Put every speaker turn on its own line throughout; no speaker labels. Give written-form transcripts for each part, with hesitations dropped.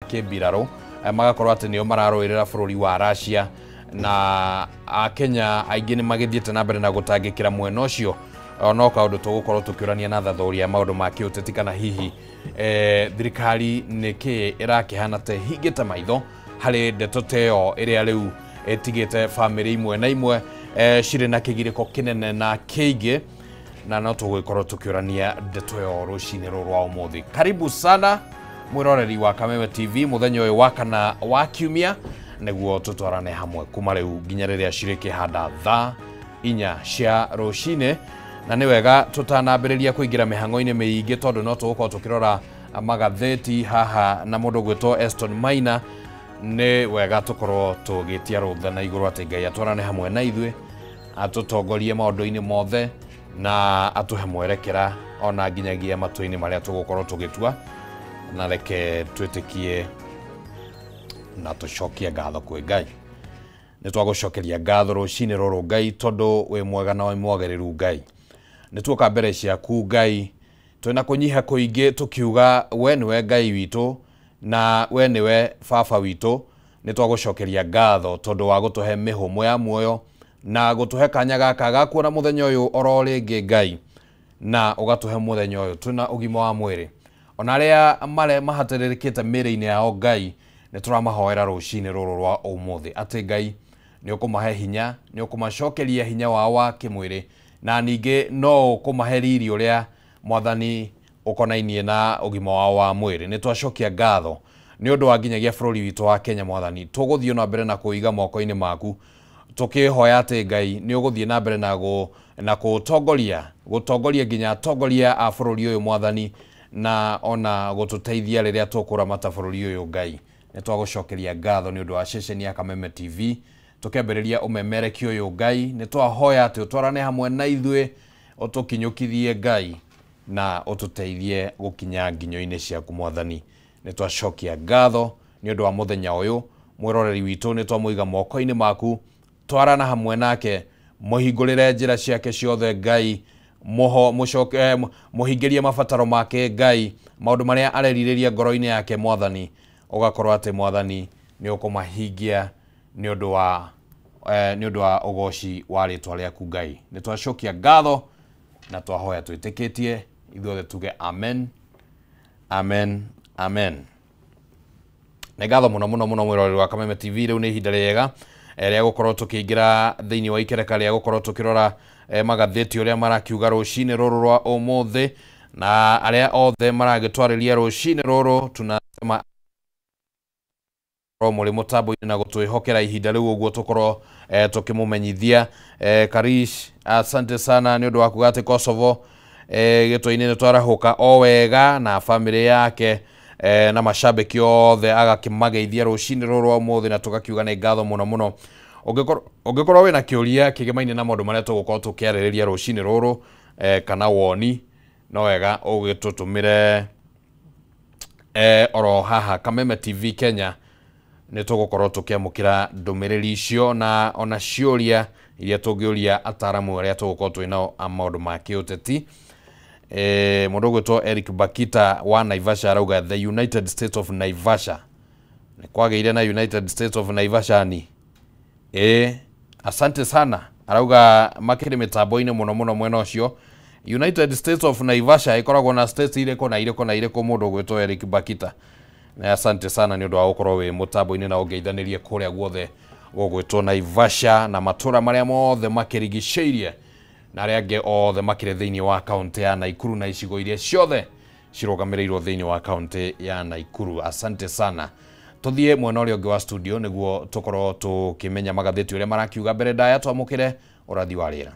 Kĩmbirarũ magakorwo atĩ nĩo mararũĩrĩra bũrũri wa Russia na Akenya aingĩ nĩ magĩthiĩte na mbere na gũtangĩkĩra mwena ũcio. No kaũndũ tũgũkorwo tũkĩũrania na thathũri ya maũndũ ma kĩũteti kana hihi thirikari nĩkĩ ĩrakĩhana ta ĩhingĩte maitho harĩ ndeto ta ĩyo ĩrĩa rĩu ĩtigĩte bamĩrĩ imwe na imwe cirĩ na kĩgirĩko kĩnene na kĩingĩ, na no tũgũgĩkorwo tũkĩũrania ndeto ĩyo rũcinĩ rũrũ rwa ũmũthĩ. Karibu sana mwĩroreri wa Kameme TV mũthenya ũyũ wa kana wa kiumia nĩguo tũtwarane hamwe kuma rĩu nginya rĩrĩa cirĩkĩhanda thaa 4 cia rũcinĩ. Na nĩ wega tũtanambĩrĩria kũingĩra mĩhang'o-inĩ mĩingĩ tondũ no tũgũkorwo tũkĩrora magathĩti haha na mũndũ ũgwĩtwo Eston Maina. Nĩ wega tũkorwo tũgĩtia rũtha na igũrũ atĩ Ngai atwarane hamwe na ithuĩ, atũtongorie maũndũ-inĩ mothe na atũhe mwerekera ona nginyagia matua-inĩ marĩa tũgũkorwo tũgĩtua, na reke twĩtĩkie na tũcokie ngatho kwĩ Ngai. Nĩ twagũcokeria ngatho rũcinĩ rũrũ Ngai tondũ wĩ mwega na wĩ mwagĩrĩru Ngai. Nĩ tuoka mbere ciaku Ngai twĩna kũnyiha kũingĩ tũkiuga we nĩwe Ngai witũ na we nĩwe baba witũ. Nĩ twagũcokeria ngatho tondũ wa gũtũhe mĩhũmũ ya muoyo na gũtũhe kanya gaka ga kuona mũthenya ũyũ oro rĩngĩ Ngai, na ũgatũhe mũthenya ũyũ twĩna ũgima wa mwĩrĩ. Ona arĩa mahatĩrĩrĩkĩte mĩĩrĩ-inĩ yao Ngai, nĩ tũramahoera rũcinĩ rũrũ rwa ũmũthĩ atĩ Ngai nĩ ũkũmahe hinya, nĩ ũkũmacokeria hinya wao wa kĩmwĩrĩ, na ningĩ no ũkũmahe riri ũrĩa Mwathani ũkonainie na ũgima wao wa mwĩrĩ. Nĩ twacokia ngatho nĩ ũndũ wa nginyagia bũrũri witũ wa Kenya Mwathani, tũgũthiĩ na mbere na kũiga moko-inĩ maku tũkĩhoya atĩ Ngai nĩ ũgũthiĩ na mbere na kũũtongoria, gũtongoria nginya atongoria a bũrũri ũyũ Mwathani, na ona gũtũteithia rĩrĩa tũkũramata bũrũri ũyũ Ngai. Nĩ twagũcokeria ngatho nĩ ũndũ wa ceceni ya Kameme TV tũkĩambĩrĩria ũmemereki ũyũ Ngai. Nĩ twahoya atĩ ũtwarane hamwe na ithuĩ, ũtũkinyũkithie Ngai na ũtũteithie gũkinya nginyo-inĩ ciaku Mwathani. Nĩ twacokia ngatho nĩ ũndũ wa mũthenya ũyũ. Mwĩroreri witũ nĩ twamũiga moko-inĩ maku, twarana hamwe nake, mũhingũrĩre njĩra ciake ciothe Ngai, mũhingĩrie mabataro make Ngai, maũndũ marĩa arerirĩria ngoro-inĩ yake Mwathani, ũgakorwo atĩ Mwathani nĩ ũkũmahingia nĩ ũndũ wa ũgoci wa rĩtwa rĩaku Ngai. Nĩ twacokia ngatho na twahoya twĩtĩkĩtie ithuothe tuge amen, amen, amen. Nĩ ngatho mũno mũno mũno mwĩroreri wa Kameme TV. Rĩu nĩ ihinda rĩega rĩa gũkorwo tũkĩingĩra thĩinĩ wa ikereka rĩa gũkorwo tũkĩrora magathĩti ũrĩa marakiuga rũcinĩ rũrũ rwa ũmũthĩ, na arĩa othe maragĩtwarĩria rũcinĩ rũrũ tunasema mũrĩ mũtambo-inĩ na gũtwĩhokera ihinda rĩu ũguo tũkorwo tũkĩmũmenyithia. Karish, asante sana nĩ ũndũ wa kuga atĩ Kosovo gĩtũ-inĩ nĩ twarahũka o wega na bamĩrĩ yake na mashabiki othe agakĩmageithia rũcinĩ rũrũ rwa ũmũthĩ, na tũgakiuga nĩ ngatho mũno mũno. Ũngĩkorwo wĩna kĩũria kĩgemaine na maũndũ marĩa tũgũkorwo tũkĩarĩrĩria rũcinĩ rũrũ kana woni, no wega ũgĩtũtũmĩre oro haha Kameme TV Kenya. Nĩ tũgũkorwo tũkĩamũkĩra ndũmĩrĩri icio na ona ciũria iria tũngĩũria ataramu arĩa tũgũkorwo twĩ nao a maũndũ ma kĩũteti. Mũndũ ũgwĩtwo Eric Bakita wa Naivasha arauga the United States of Naivasha. Nĩ kwagĩire na United States of Naivasha ni. Asante sana. Arauga makĩrĩ mĩtambo-inĩ mũno mũno mwena ũcio. United States of Naivasha ĩkoragwo na states irĩkũ na irĩkũ na irĩkũ, mũndũ ũgwĩtwo Eric Bakita. Na asante sana nĩ ũndũ wa gũkorwo wĩ mũtambo-inĩ na ũngeithanĩrie kũrĩa guothe gũgwĩtwo Naivasha na matũra marĩa mothe makĩrigicĩirie na arĩa angĩ othe makĩrĩ thĩinĩ wa kaunti ya Nakuru na icigo iria ciothe cirũgamĩrĩirwo thĩinĩ wa kaunti ya Nakuru. Asante sana. Tũthiĩ mwena ũrĩa ũngĩ wa studio nĩguo tũkorwo tũkĩmenya magathĩti ũrĩa marakiuga. Mbere ndaya twamũkĩre ũrathi wa rĩera.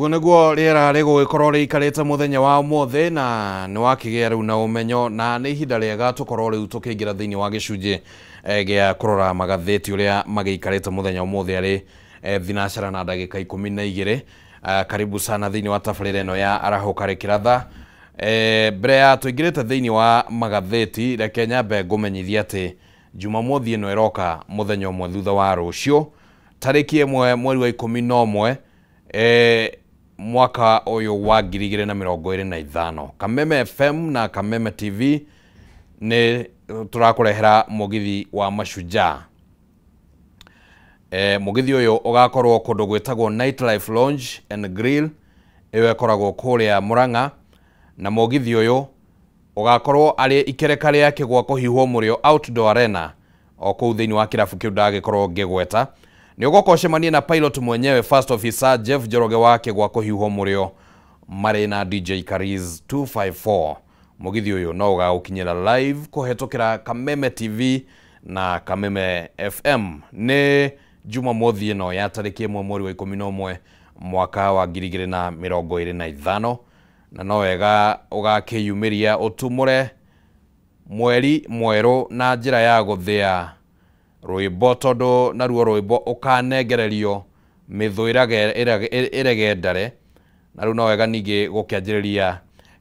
Ũguo nĩguo rĩera rĩgũgĩkorwo rĩikarĩte mũthenya wa ũmũthĩ na nĩ wakĩgĩa rĩu na ũmenyo na nĩ ihinda rĩega tũkorwo rĩu tũkĩingĩra thĩinĩ wa gĩcunjĩ gĩa kũrora magathĩti ũrĩa magĩikarĩte mũthenya ũmũthĩ arĩ thinacara na ndagĩka 12. Karibu sana thĩinĩ wa tabarĩra ĩno ya Arahũka Rĩkĩratha. Mbere ya tũingĩrĩte thĩinĩ wa magathĩti, reke nyambe ngũmenyithie atĩ Jumamothi ĩno ĩroka mũthenya ũmwe thutha wa rũciũ tarĩki 1 mweri wa 11 mwaka ũyũ wa 2025 Kameme FM na Kameme TV nĩ tũrakũrehera mũgithi wa Mashujaa. Mũgithi ũyũ ũgakorwo kũndũ gwĩtagwo Nightlife Lounge and Grill ĩyo ĩkoragwo kũrĩa Murang'a, na mũgithi ũyũ ũgakorwo arĩ ikereka rĩa kĩgwa kũhiũhwo mũrĩo Outdoor Arena o kũu thĩinĩ wa kĩrabu kĩu ndagĩkorwo ngĩgweta. Nĩ ũgoka ũcemanie na pilot mwenyewe First Officer Jeff Njoroge wa kĩgwa kũhiũhwo mũrĩo marĩ na DJ Kariz 254. Mũgithi ũyũ no ũgagũkinyĩra live kũhetũkĩra Kameme TV na Kameme FM. Nĩ Jumamothi ĩno ya tarĩki 1 mweri wa 11 mwaka wa 2025, na no wega ũgakĩyumĩria ũtumũre mweri mwerũ na njĩra ya gũthĩa rwĩmbo, tondũ naruo rwĩmbo ũkanengererio mĩthũ ĩregendare. Na rĩu no wega ningĩ gũkĩanjĩrĩria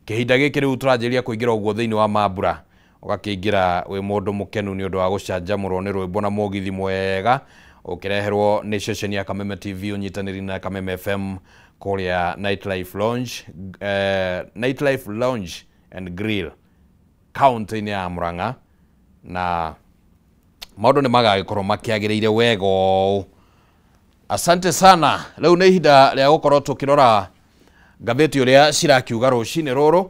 kĩhinda gĩkĩ rĩu tũranjĩrĩria kũingĩra ũguo thĩinĩ wa mambura, ũgakĩingĩra wĩ mũndũ mũkenu nĩ ũndũ wa gũcanjamũrwo nĩ rwĩmbo na mũgithi mwega ũkĩreherwo nĩ ceceni ya Kameme TV ũnyitanĩri na Kameme FM kũrĩa Nightlife Lounge, Nightlife Lounge and Grill kaunti-inĩ ya Murang'a, na maũndũ nĩ magagĩkorwo makĩagĩrĩire wega ũũ. Asante sana. Rĩu nĩ ihinda rĩa gũkorwo tũkĩrora ngathĩti ũrĩa cirakiuga rũcinĩ rũrũ,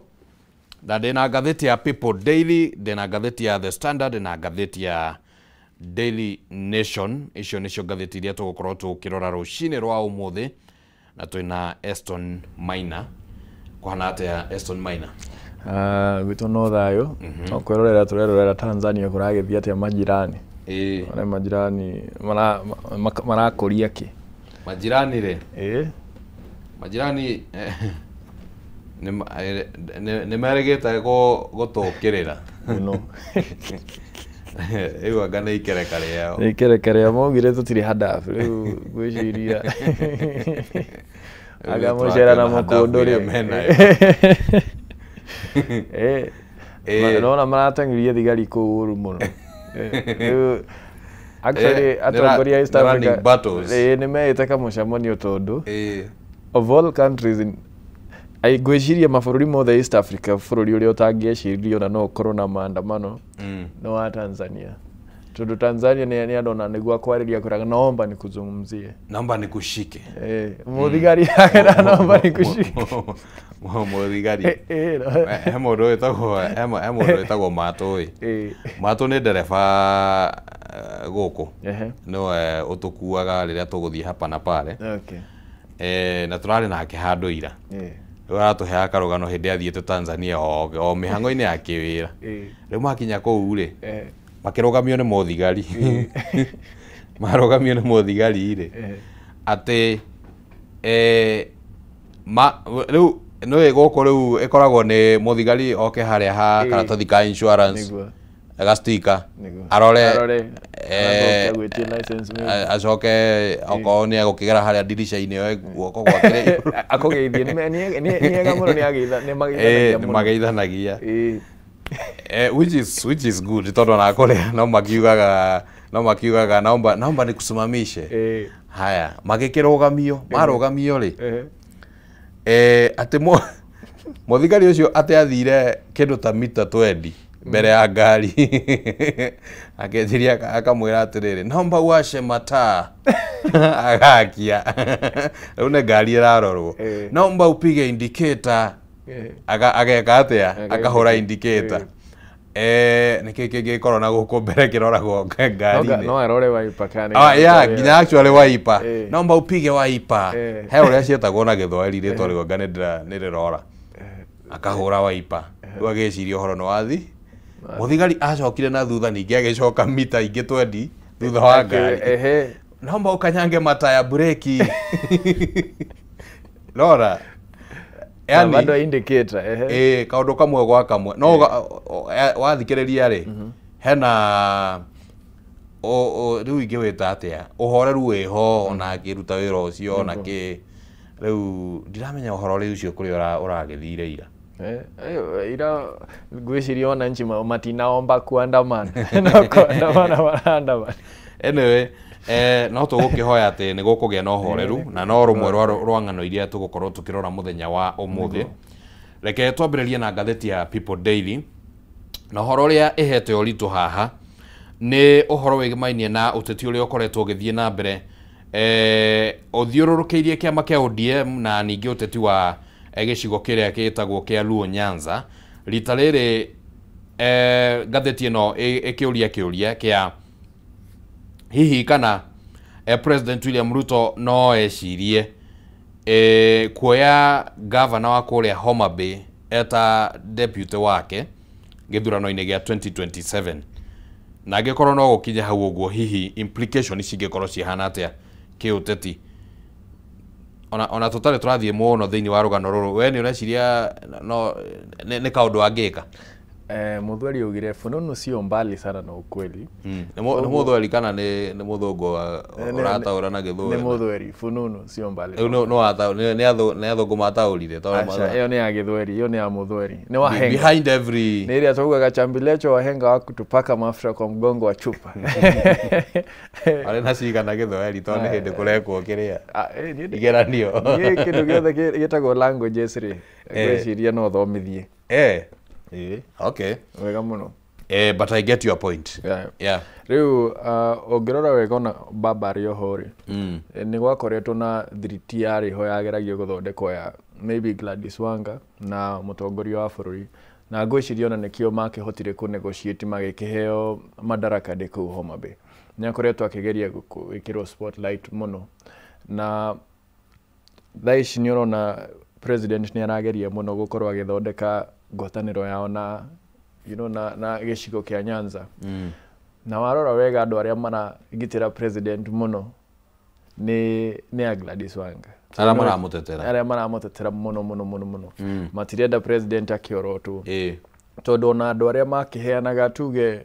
na ndĩna ngathĩti ya People Daily, ndĩna ngathĩti ya The Standard na ngathĩti ya Daily Nation. Icio nĩcio ngathĩti iria tũgũkorwo tũkĩrora rũcinĩ rwa ũmũthĩ, na twĩna Eston Maina. Kũhana atĩa Eston Maina?
Gwitũ no thayũ, no kwĩrorera tũrerorera Tanzania kũragĩthiĩ atĩa majirani. Arĩa majirani marakũria kĩ?
Majirani rĩ? Majirani nĩ merĩgĩte gũtũkĩrĩra
mũno.
Rĩu anga nĩ ikereka rĩao.
Nĩ ikereka rĩao, maugire tũtirĩ hadabu rĩu ngwĩciria anga mũcera na mũkũndũ rĩ. Nona marateng'eria thigari kũu ũru mũno. Rĩu actually atongoria a East Africa nĩ meĩte kamũcemanio tondũ of all countries in ngwĩciria mabũrũri mothe East Africa, bũrũri ũrĩa ũtangĩeciria ona no ũkorwo na maandamano no wa Tanzania. Tondũ Tanzania nĩ andũ ona nĩguo akwarĩria kwĩraga naomba nikuzungumzie.
Naomba nikushike.
Mũthigari akera naomba nikushike.
Mũthigari. He mũndũ wĩtagwo Matũ ĩ. Matũ nĩ ndereba gũkũ. Nĩwe ũtũkuaga rĩrĩa tũgũthiĩ hapa na pale. Na tũrarĩ nake handũ ira. Rĩu aratũheaga karũgano hĩndĩ athiĩte Tanzania o mĩhang'o-inĩ ya kĩwĩra. Rĩu makinya kũu rĩ, makĩrũgamio nĩ mũthigari. Marũgamio nĩ mũthigari rĩ, atĩ rĩu nĩũĩ gũkũ rĩu ĩkoragwo nĩ mũthigari oke harĩa ha karatathi ka insurance gastika arore acoke okorwo nĩ egũkĩgera harĩa ndirica-inĩ oe guoko gwake
akũgeithie. Nĩ ega mũno, nĩ
mageithanagia, which is good tondũ ona kũrĩa no makiugaga naomba nikusimamishe. Haya magĩkĩrũgamio, marũgamio rĩ, atĩ mũthigari ũcio atĩ athire kĩndũ ta mita 20 mbere ya ngari akĩnjiria akamwĩra atĩrĩrĩ, naomba uwashe mataa. Agakia rĩu nĩ ngari ĩrarorwo, naomba upige indicator. Ageka atĩa? Akahũra indicator. Nĩkĩ kĩngĩkorwo na gũkũ mbere kĩroragwo ngari-inĩ?
No arore wiper kana
yeah, nginya actually wiper. Naomba upige wiper. He ũrĩa ciĩtagwo na Gĩthwaĩri rĩtwa rĩu anga nĩ rĩrora. Akahũra wiper. Rĩu agĩciria ũhoro nĩ wathi. Mũthigari acokire na thutha ningĩ agĩcoka mita ingĩ 20 thutha wa ngari. Naomba ukanyange mataa ya breki. Rora
yani bado indicator ehe
kaundu kamwe gwa kamwe no wathikiriria ri hena o riu ingĩwĩta atĩa ũhoreru wĩho ona akĩruta wĩra ũcio ona kĩ rĩu ndiramenya ũhoro rĩu ũcio kũrĩa ũragĩthire ira.
Ira ngwĩciria wananchi matinaomba kuandamana no kuandamana wanaandamana.
Anyway, no tũgũkĩhoya atĩ nĩ gũkũgĩa na ũhoreru na no rũmwe rwa ng'ano iria tũgũkorwo tũkĩrora mũthenya wa ũmũthĩ. Reke twambĩrĩrie na ngathĩti ya People Daily na ũhoro ũrĩa ĩhete ũritũ haha nĩ ũhoro wĩgĩmainie na ũteti ũrĩa ũkoretwo ũgĩthiĩ na mbere ũthiũrũrũkĩirie kĩama kĩa ODM na ningĩ ũteti wa gĩcigo kĩrĩa gĩtagwo kĩa Luo Nyanza. Rita rĩrĩ ngathĩti ĩno ĩkĩũria kĩũria kĩa hihi kana President William Ruto no ecirie kuoya gavana wa kũrĩa Homa Bay eta deputy wake gĩthurano-inĩ gĩa 2027 na angĩkorwo no gũkinya hau ũguo hihi implication cingĩkorwo cihana atĩa kĩũteti. Ona tũtarĩ tũrathiĩ mũno thĩinĩ wa rũgano rũrũ, we nĩ ũreciria no nĩ kaũndũ angĩka?
Muthweri augire fununu sio mbali sana na ukweli.
Nĩ muthweri kana nĩ mũthũngũ ũrataũra na gĩthũngũ?
Nĩ muthweri, fununu sio mbali.
Nĩ athũngũ mataũrire.
Acha, ĩyo nĩ ya gĩthweri, ĩyo nĩ ya muthweri. Nĩ wahenga.
Behind every
nĩ ĩrĩa tugaga chambilecho wahenga wa kutupaka mafuta kwa mgongo wa chupa.
Arĩ na cigana gĩthweri tondũ nĩ hĩndĩ kũrekwo kĩrĩa igeranio.
Niĩ kĩndũ gĩothe gĩtagwo languages rĩ, ngwĩciria no thomithie.
Okay.
Wega muno.
But I get your point.
Yeah.
Yeah.
Riu ũngĩrora wega ona baba arĩ oho rĩ, nĩ gwakoretwo na thiriti yarĩ ho yageragio gũthondekwo ya maybe Gladys Wanga na mũtongoria wa bũrũri, na ngwĩciria ona nĩkĩo makĩhotire kũ negotiate magĩkĩheo madaraka ndĩ kũu Homa Bay. Nĩ akoretwo akĩgeria gwĩkĩrwo spotlight mũno, na thaa ici nĩ ũrona president nĩ arageria mũno gũkorwo agĩthondeka ngwatanĩro yao na you know, na gĩcigo kĩa Nyanza. Na warora wega andũ arĩa maragitĩra president mũno nĩ a Gladys Wanga.
Arĩa maramũtetera.
Arĩa maramũtetera mũno mũno mũno mũno. Matirenda president akĩorotwo. Tondũ ona andũ arĩa makĩheanaga tuge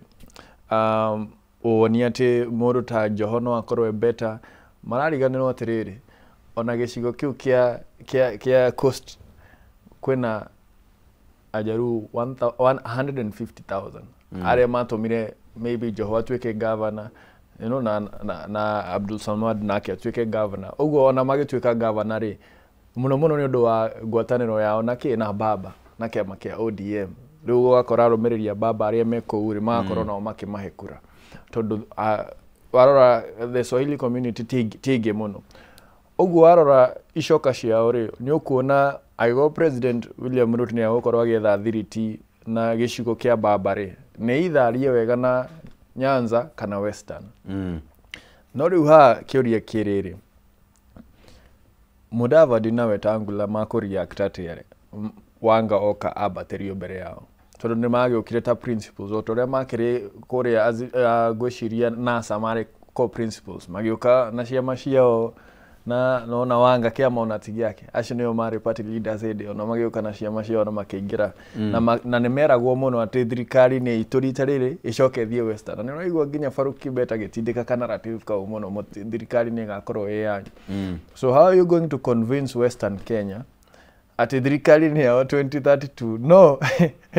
woni atĩ mũndũ ta Joho no akorwo e better, marariganĩrwo atĩrĩrĩ, ona gĩcigo kĩu kĩa coast kwĩna ajaru 150,000 arĩa matũmire maybe Joho atuĩke governor, you know, na Abdul Samad nake atuĩke governor. Ũguo ona magĩtuĩka governor rĩ, mũno mũno nĩ ũndũ wa ngwatanĩro yao na kĩ na baba na kĩama kĩa ODM. Rĩu ũgakora arũmĩrĩri a baba arĩa me kũu rĩ, magakorwo nao makĩmahe kura, tondũ warora the Swahili community ti aingĩ mũno. Ũguo warora icoka ciao rĩ, nĩ ũkuona angĩkorwo President William Ruto nĩ egũkorwo agĩetha thiriti na gĩcigo kĩa baba rĩ, nĩ either arie wega na Nyanza kana Western. No rĩu haha kĩũria kĩrĩrĩ, Mudavadi na Wetangula makũ react atĩa Wanga oka ambatĩrio mbere yao, tondũ nĩ magĩũkire ta principles o ta ũrĩa makĩrĩ kũrĩa ngwĩciria NASA marĩ core principles, magĩũka na ciama ciao na nona Wanga kĩama ona ti gĩake, acio nĩo marĩ party leaders hĩndĩ ĩyo, na magĩũka na ciama ciao na makĩingĩra. Na nĩ meragwo mũno atĩ thirikari nĩ itũ rita rĩrĩ ĩcoke ĩthiĩ Western. Na nĩ ũraigua nginya Farouk Kibet agĩtindĩka ka narrative kau mũno, thirikari nĩ ĩgakorwo ĩ yanyu. So how are you going to convince Western Kenya atĩ thirikari nĩ yao 2032 no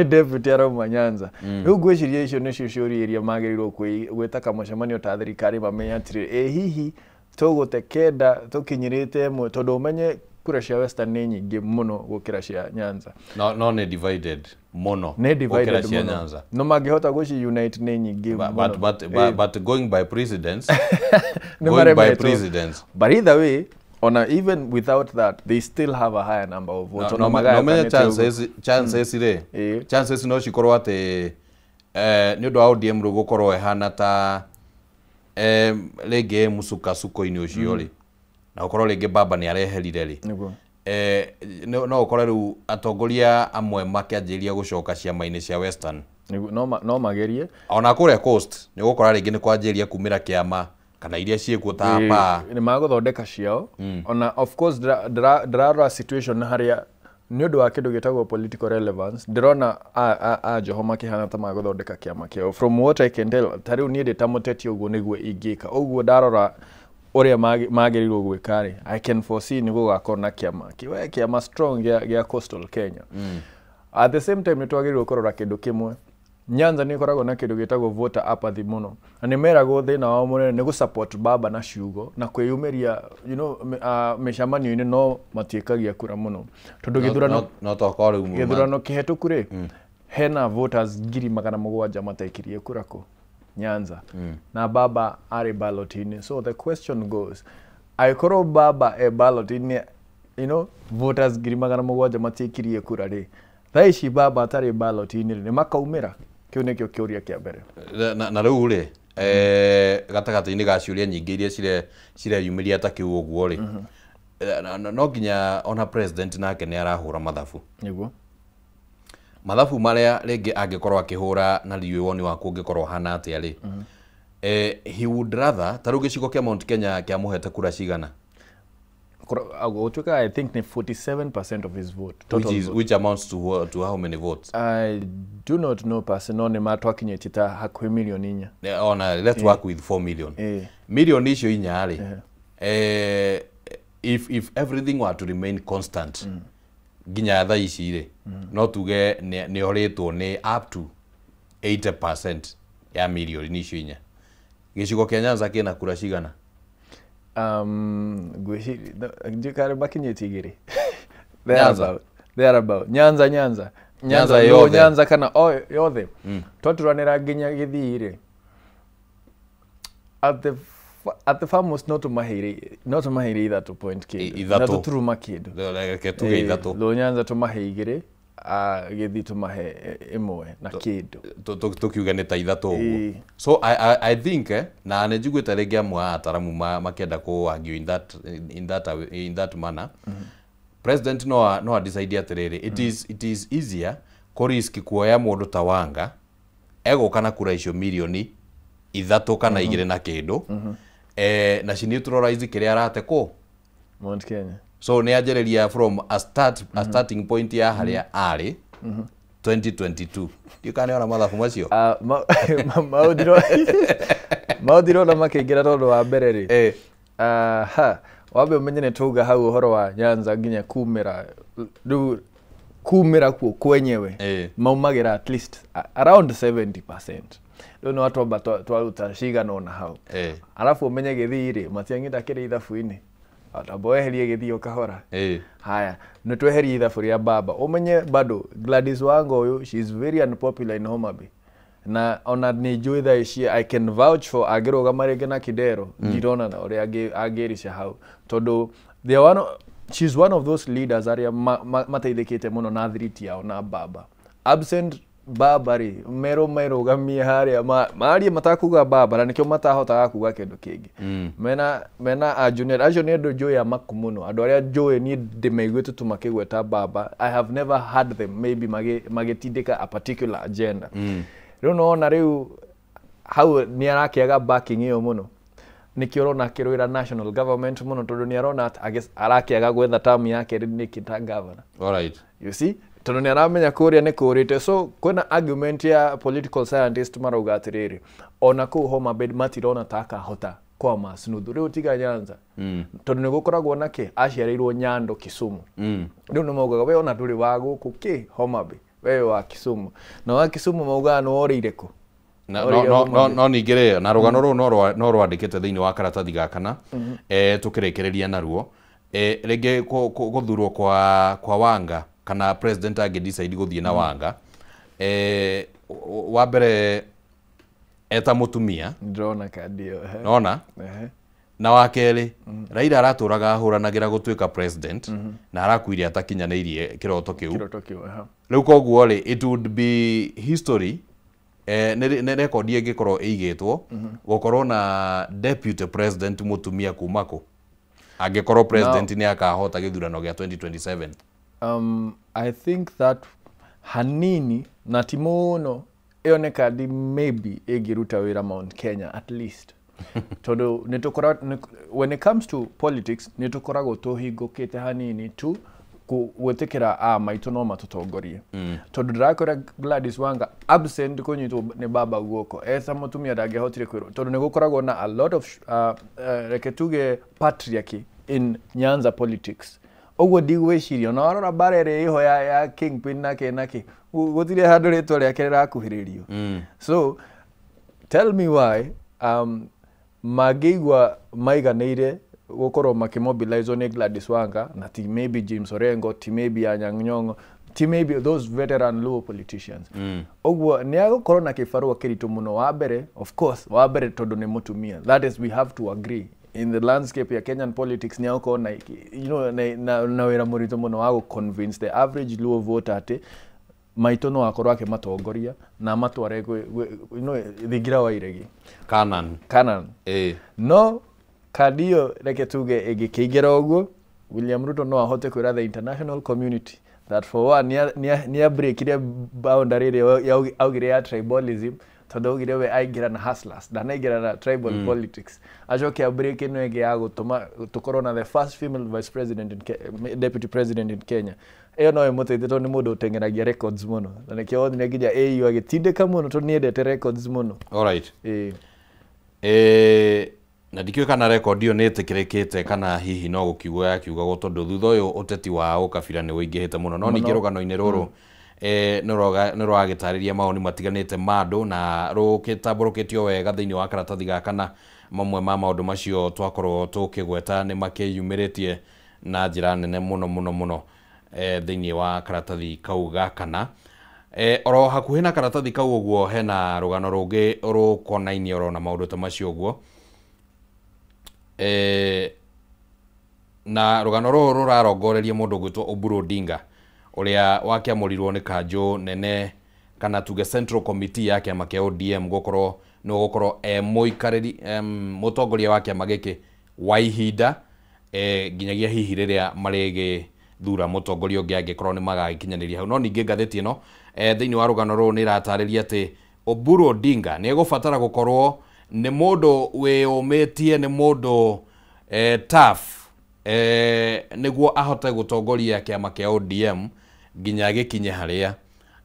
deputy arauma Nyanza? Rĩu ngwĩciria icio nĩcio ciũria iria magĩrĩirwo gwĩta kamũcemanio ta thirikari mamenye atĩrĩrĩ, ĩ hihi tũgũte kenda tũkinyĩrĩte ĩmwe, tondũ ũmenye kura cia Western nĩ nyingĩ mũno gũkĩra cia Nyanza.
No nĩ divided mũno.
Nĩ divided
cia
mũno.
Nyanza.
No mangĩhota gũci unite nĩ nyingĩ mũno.
But going by precedence, going by precedence.
But either way, ona even without that, they still have a higher number of votes.
No menye chances rĩ, chances no cikorwo atĩ nĩ ũndũ wa ODM rĩu gũkorwo ĩhana ta rĩngĩ mũcukasuko-inĩ ũcio rĩ, na ũkorwo rĩngĩ baba nĩ areherire rĩ, no ũkore rĩu atongoria amwe makĩanjĩrĩria gũcoka ciama-inĩ cia Western.
No magerie.
Ona kũrĩa Coast nĩ ũgũkora rĩngĩ nĩ kwanjĩrĩria kumĩra kĩama Kana iria ciĩkuo ta pa
nĩ magũthondeka ciao. Ona of course ndĩrarora situation harĩa nĩ ũndũ wa kĩndũ gĩtagwo political relevance, ndĩrona a Joho makĩhana ta magũthondeka kĩama kĩao. From what I can tell, ta rĩu niĩ ndĩ ta mũteti ũguo nĩguo ingĩka ũguo, ndarora ũrĩa magĩrĩirwo gwĩka rĩ, I can foresee nĩ gũgakorwo na kĩama kĩama strong gĩa Coastal Kenya. At the same time, nĩ twagĩrĩirwo kũrora kĩndũ kĩmwe. Nyanza nĩ ĩkoragwo na kĩndũ gĩtagwo voter apathy mũno, na nĩ meragwo thĩna wao mũnene nĩ gũ-support baba na ciugo na kwĩyumĩria mĩcemanio-inĩ, no matiĩkagia kura mũno tondũ gĩthurano
no tokorwo rĩu
gĩthurano kĩhetũku rĩ, hena voters 700,000 mataikirie kura kũ Nyanza, na baba arĩ ballot-inĩ. So the question goes, angĩkorwo baba e ballot-inĩ, voters 700,000 matiĩkirie kura rĩ, thaa ici baba atarĩ ballot-inĩ rĩ, nĩ makaumĩra? Kĩu nĩkĩo kĩũria kĩa mbere.
Na rĩu rĩ, gatagatĩ-inĩ ga ciũria nyingĩ iria cireyumĩria ta kĩu ũguo rĩ, no nginya ona president nake nĩ arahũra mathabu.
Nĩguo.
Mathabu marĩa rĩngĩ angĩkorwo akĩhũra, na ndiũĩ woni waku ũngĩkorwo ũhana atĩa rĩ, he would rather, ta rĩu gĩcigo kĩa Mount Kenya kĩamũhete kura cigana?
Gũtuĩka I think ni 47% of his vote,
which
total
is
vote.
Which amounts to how many votes?
I do not know person, no nĩ matwakinyĩtie ta hakuhĩ 4 milioni.
Ona let's work with 4 million. 4 milioni icio rĩ, if everything were to remain constant nginya thaa ici rĩ, no tuge nĩ orĩtwo nĩ up to 80% ya 4 milioni icio. Gĩcigo kĩa Nyanza kĩna kura cigana?
Ngwĩciria ndiũĩ kana makinyĩtie 2.
Nyanza?
Thereabout, thereabout. Nyanza, Nyanza.
Nyanza
no,
yothe?
Nyanza kana o yothe twaturanĩra nginya Gĩthii rĩ, at the farmers no tũmaheire 3 point kĩndũ
3.
Na tũturuma kĩndũ.
Reke tuge 3.
Luo Nyanza tũmahe 2, Gĩthii tũmahe 1 na kĩndũ.
Tukiuge nĩ ta 3 ũguo. So I think, na nĩ njiguĩte rĩngĩ amwe a ataramu makĩenda kũ argue in that manner, president no a decide atĩrĩrĩ, it is easier kũ risk kuoya mũndũ ta Wanga egũka na kura icio 3 milioni kana 2 na kĩndũ, na ci neutralize kĩrĩa arate kũ
Mount Kenya.
So nĩ anjĩrĩria from a starting point ya harĩa arĩ 2022. Ndiũĩ kana nĩona mathabu macio.
Ah, maũndirona makĩingĩra tondũ wa mbere rĩ, ha wambe ũmenye nĩ twauga hau ũhoro wa Nyanza nginya kumĩra rĩu, kumĩra kuo kwenyewe maumagĩra at least around 70%. Rĩu nĩ watwamba twaruta cigana ũna hau. Arabu ũmenye Gĩthii rĩ, matiang'ita kĩrĩ ithabu-inĩ, tamba weherie Gĩthii o kahora. Haya, nĩ tweherie ithabu rĩa baba, ũmenye bado Gladys Wanga ũyũ, she is very unpopular in Homa Bay, na ona nĩ njũĩ thaa ici I can vouch for angĩrũgama rĩngĩ na Kidero, ndirona na ũrĩa angĩrica hau, tondũ they are one of, she's one of those leaders arĩa mateithĩkĩte mũno na thiriti yao na baba. Absent baba rĩ, merwo merũgamie harĩa marie matakuga baba, na nĩkĩo matahotaga kuga kĩndũ kĩngĩ. Mena a junior acio nĩ andũ njũĩ amaku mũno, andũ arĩa njũĩ niĩ ndĩmaiguĩte tu makĩgweta baba. I have never had them maybe magĩtindĩka a particular agenda. Rĩu nona rĩu hau nĩ arakĩaga backing ĩyo mũno, nĩkĩo ũrona akĩrũĩra national government mũno, tondũ nĩ arona arakĩaga gwetha term yake nĩkĩ ta governor. You see, tondũ nĩ aramenya kũrĩa nĩ kũrĩte. So kwĩna argument ya political scientist marauga atĩrĩrĩ, ona kũu Homa Bay matirona ta akahota kwama nuthu rĩu tiga Nyanza, tondũ nĩ gũkoragwo na kĩ aciarĩirwo Nyando Kisumu. Rĩu nĩ maugaga we ona ndũrĩ wa gũkũ kĩ Homa Bay, we wa Kisumu, na wa Kisumu maugaga nĩ worĩire kũ.
Na,
Orĩire
no,
Homa
no,
Bay.
No ningĩ rĩ, na rũgano rũu no rwandĩkĩte thĩinĩ wa karatathi gaka na tũkĩrĩkĩrĩria naruo, rĩngĩ gũthurwo kwa Wanga kana president angĩ decide gũthiĩ na Wanga, wa mbere eta mũtumia.
Ndĩrona kandi ĩyo, ehe.
Nona na wa kerĩ, Raila aratũraga ahũranagĩra gũtuĩka president na arakuire atakinyanĩirie kĩroto kĩu.
Kĩroto kĩu, ehe.
Rĩu koguo rĩ, it would be history, nĩ rekondi ĩngĩkorwo ĩigĩtwo gũkorwo na deputy president mũtumia kuma kũ, angĩkorwo president nĩ akahota gĩthurano gĩa 2027.
I think that hanini na ti mũno, ĩyo nĩ kandi maybe ĩngĩruta wĩra Mount Kenya at least. Tondu nitukora when it comes to politics nitukoragwo tuhingukite hanini tu gwitikira a maitu no matutongorie. Tondu ndirakora Gladys Wanga absent kunyitwo ni baba guoko etha mutumia ndangĩahotire kwĩrwo tondu nĩ gũkoragwo na a lot of reke tuge patriarchy in Nyanza politics. Ũguo ndigwĩciria na warora bara ĩrĩa ĩho ya Kingpin nake nake gũtirĩ handũ rĩtwa rĩake rĩrakuhĩrĩrio. So tell me why mangĩigua maiganĩire gũkorwo makĩmobilize nĩ Gladys Wanga na ti maybe James Orengo, ti maybe Anyang' Nyong'o, ti maybe those veteran Luo politicians. Ũguo nĩ agũkorwo na kĩbarũa kĩritũ mũno. Wa mbere, of course, wa mbere tondũ nĩ mũtumia. That is, we have to agree in the landscape ya Kenyan politics nĩ agũkorwo na, you know, na wĩra mũritũ mũno wa gũ-convince the average Luo voter atĩ maitũ no akorwo akĩmatongoria na amatware you know, thingira wa iregi Canaan. No kandi ĩyo reke tuge ĩngĩkĩingĩra ũguo, William Ruto no ahote kwĩra the international community that for one nĩ abreakire boundary ĩrĩa augire ya tribalism, tondũ augire we aingĩra na hustlers, ndanaingĩra na tribal politics. Acoke abreak ĩno ĩngĩ ya gũtũma tũkorwo na the first female vice president in deputy president in Kenya. Ĩyo no ĩmũteithie tondũ nĩ mũndũ ũteng'eragia records mũno, na nĩkĩo wonire nginya AU agĩtindĩka mũno tondũ nĩendete records mũno.
Alright. Na ndikĩũĩ kana rekondi ĩyo nĩ ĩtĩkĩrĩkĩte kana hihi no gũkiugwo yakiugagwo tondũ thutha ũyũ ũteti wa ũkabira nĩ ũingĩhĩte mũno. No ningĩ rũgano-inĩ rũrũ nĩ rũragĩtarĩria mawoni matiganĩte ma andũ na rũgĩtambũrũkĩtio wega thĩinĩ wa karatathi gaka, na mamwe ma maũndũ macio twakorwo tũkĩgweta nĩ makĩyumĩrĩtie na njĩra nene mũno mũno mũno thĩinĩ wa karatathi kau ga kana. Oro hakuhĩ na karatathi kau ũguo hena rũgano rũngĩ rũkonainie oro na maũndũ ta macio ũguo. Na rũgano rũrũ rũrarongoreria mũndũ ũgwĩtwo Oburu Odinga ũrĩa wakĩamũrirwo nĩ kanjũ nene kana tuge Central Committee ya kĩama kĩa ODM gũkorwo nĩ gũkorwo mũikarĩri mũtongoria wa kĩama gĩkĩ wa ihinda nginyagia hihi rĩrĩa marĩgĩthura mũtongoria ũngĩ angĩkorwo nĩ magagĩkinyanĩria hau. No ningĩ ngathĩti ĩno thĩinĩ wa rũgano rũrũ nĩ ĩratarĩria atĩ Oburu Odinga nĩ egũbatara gũkorwo nĩ mũndũ wĩyũmĩtie, nĩ mũndũ tough nĩguo ahote gũtongoria kĩama kĩa ODM nginya gĩkinye harĩa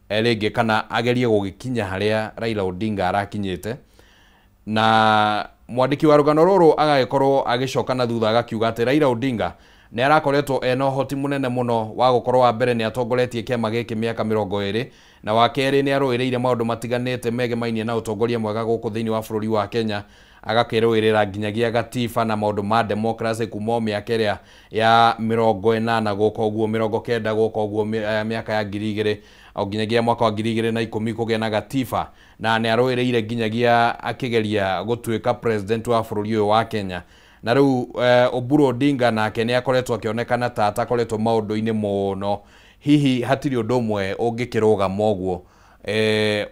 rĩngĩ kana agerie gũgĩkinya harĩa Raila Odinga arakinyĩte. Na mwandĩki wa rũgano rũrũ agagĩkorwo agĩcoka na thutha agakiuga atĩ Raila Odinga nĩ arakoretwo ena ũhoti mũnene mũno wa gũkorwo wa mbere nĩ atongoretie kĩama gĩkĩ mĩaka 20 na wa kerĩ nĩ arũĩrĩire maũndũ matiganĩte megemainie na ũtongoria mwega gũkũ thĩinĩ wa bũrũri wa Kenya, agakĩrũĩrĩra nginyagia gatiba na maũndũ ma democracy kuma o mĩaka ĩrĩa ya 80 gũka ũguo 90 gũka ũguo mĩaka ya 2000 o nginyagia mwaka wa 2010 kũgĩa na gatiba, na nĩ arũĩrĩire nginyagia akĩgeria gũtuĩka president wa bũrũri ũyũ wa Kenya. Na rĩu Oburu Odinga nake nĩ akoretwo akĩonekana ta atakoretwo maũndũ-inĩ mũno, hihi hatirĩ ũndũ ũmwe ũngĩkĩrũgama ũguo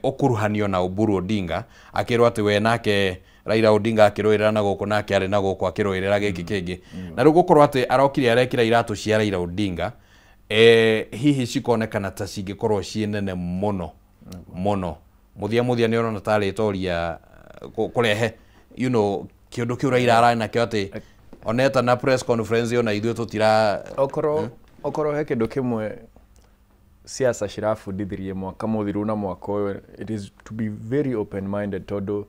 ũkuruhanio na Oburu Odinga akĩrwo atĩ we nake Raila Odinga akĩrũĩrĩra na gũkũ nake arĩ na gũkũ akĩrũĩrĩra gĩkĩ kĩngĩ. Na rĩu gũkorwo atĩ arokire arekĩra iratũ cia Raila Odinga hihi cikonekana ta cingĩkorwo ciĩ nene mũno mũno. Mũthia mũthia nĩ ũrona tarĩ toria kũrehe you know kĩũndũ kĩu Raila ararĩ nakĩo atĩ oneta na press conference ona ithuĩ tũtira
okorwo he kĩndũ kĩmwe siasa cirabundithirie mwaka mũthiru na mwaka ũyũ, it is to be very open minded tondũ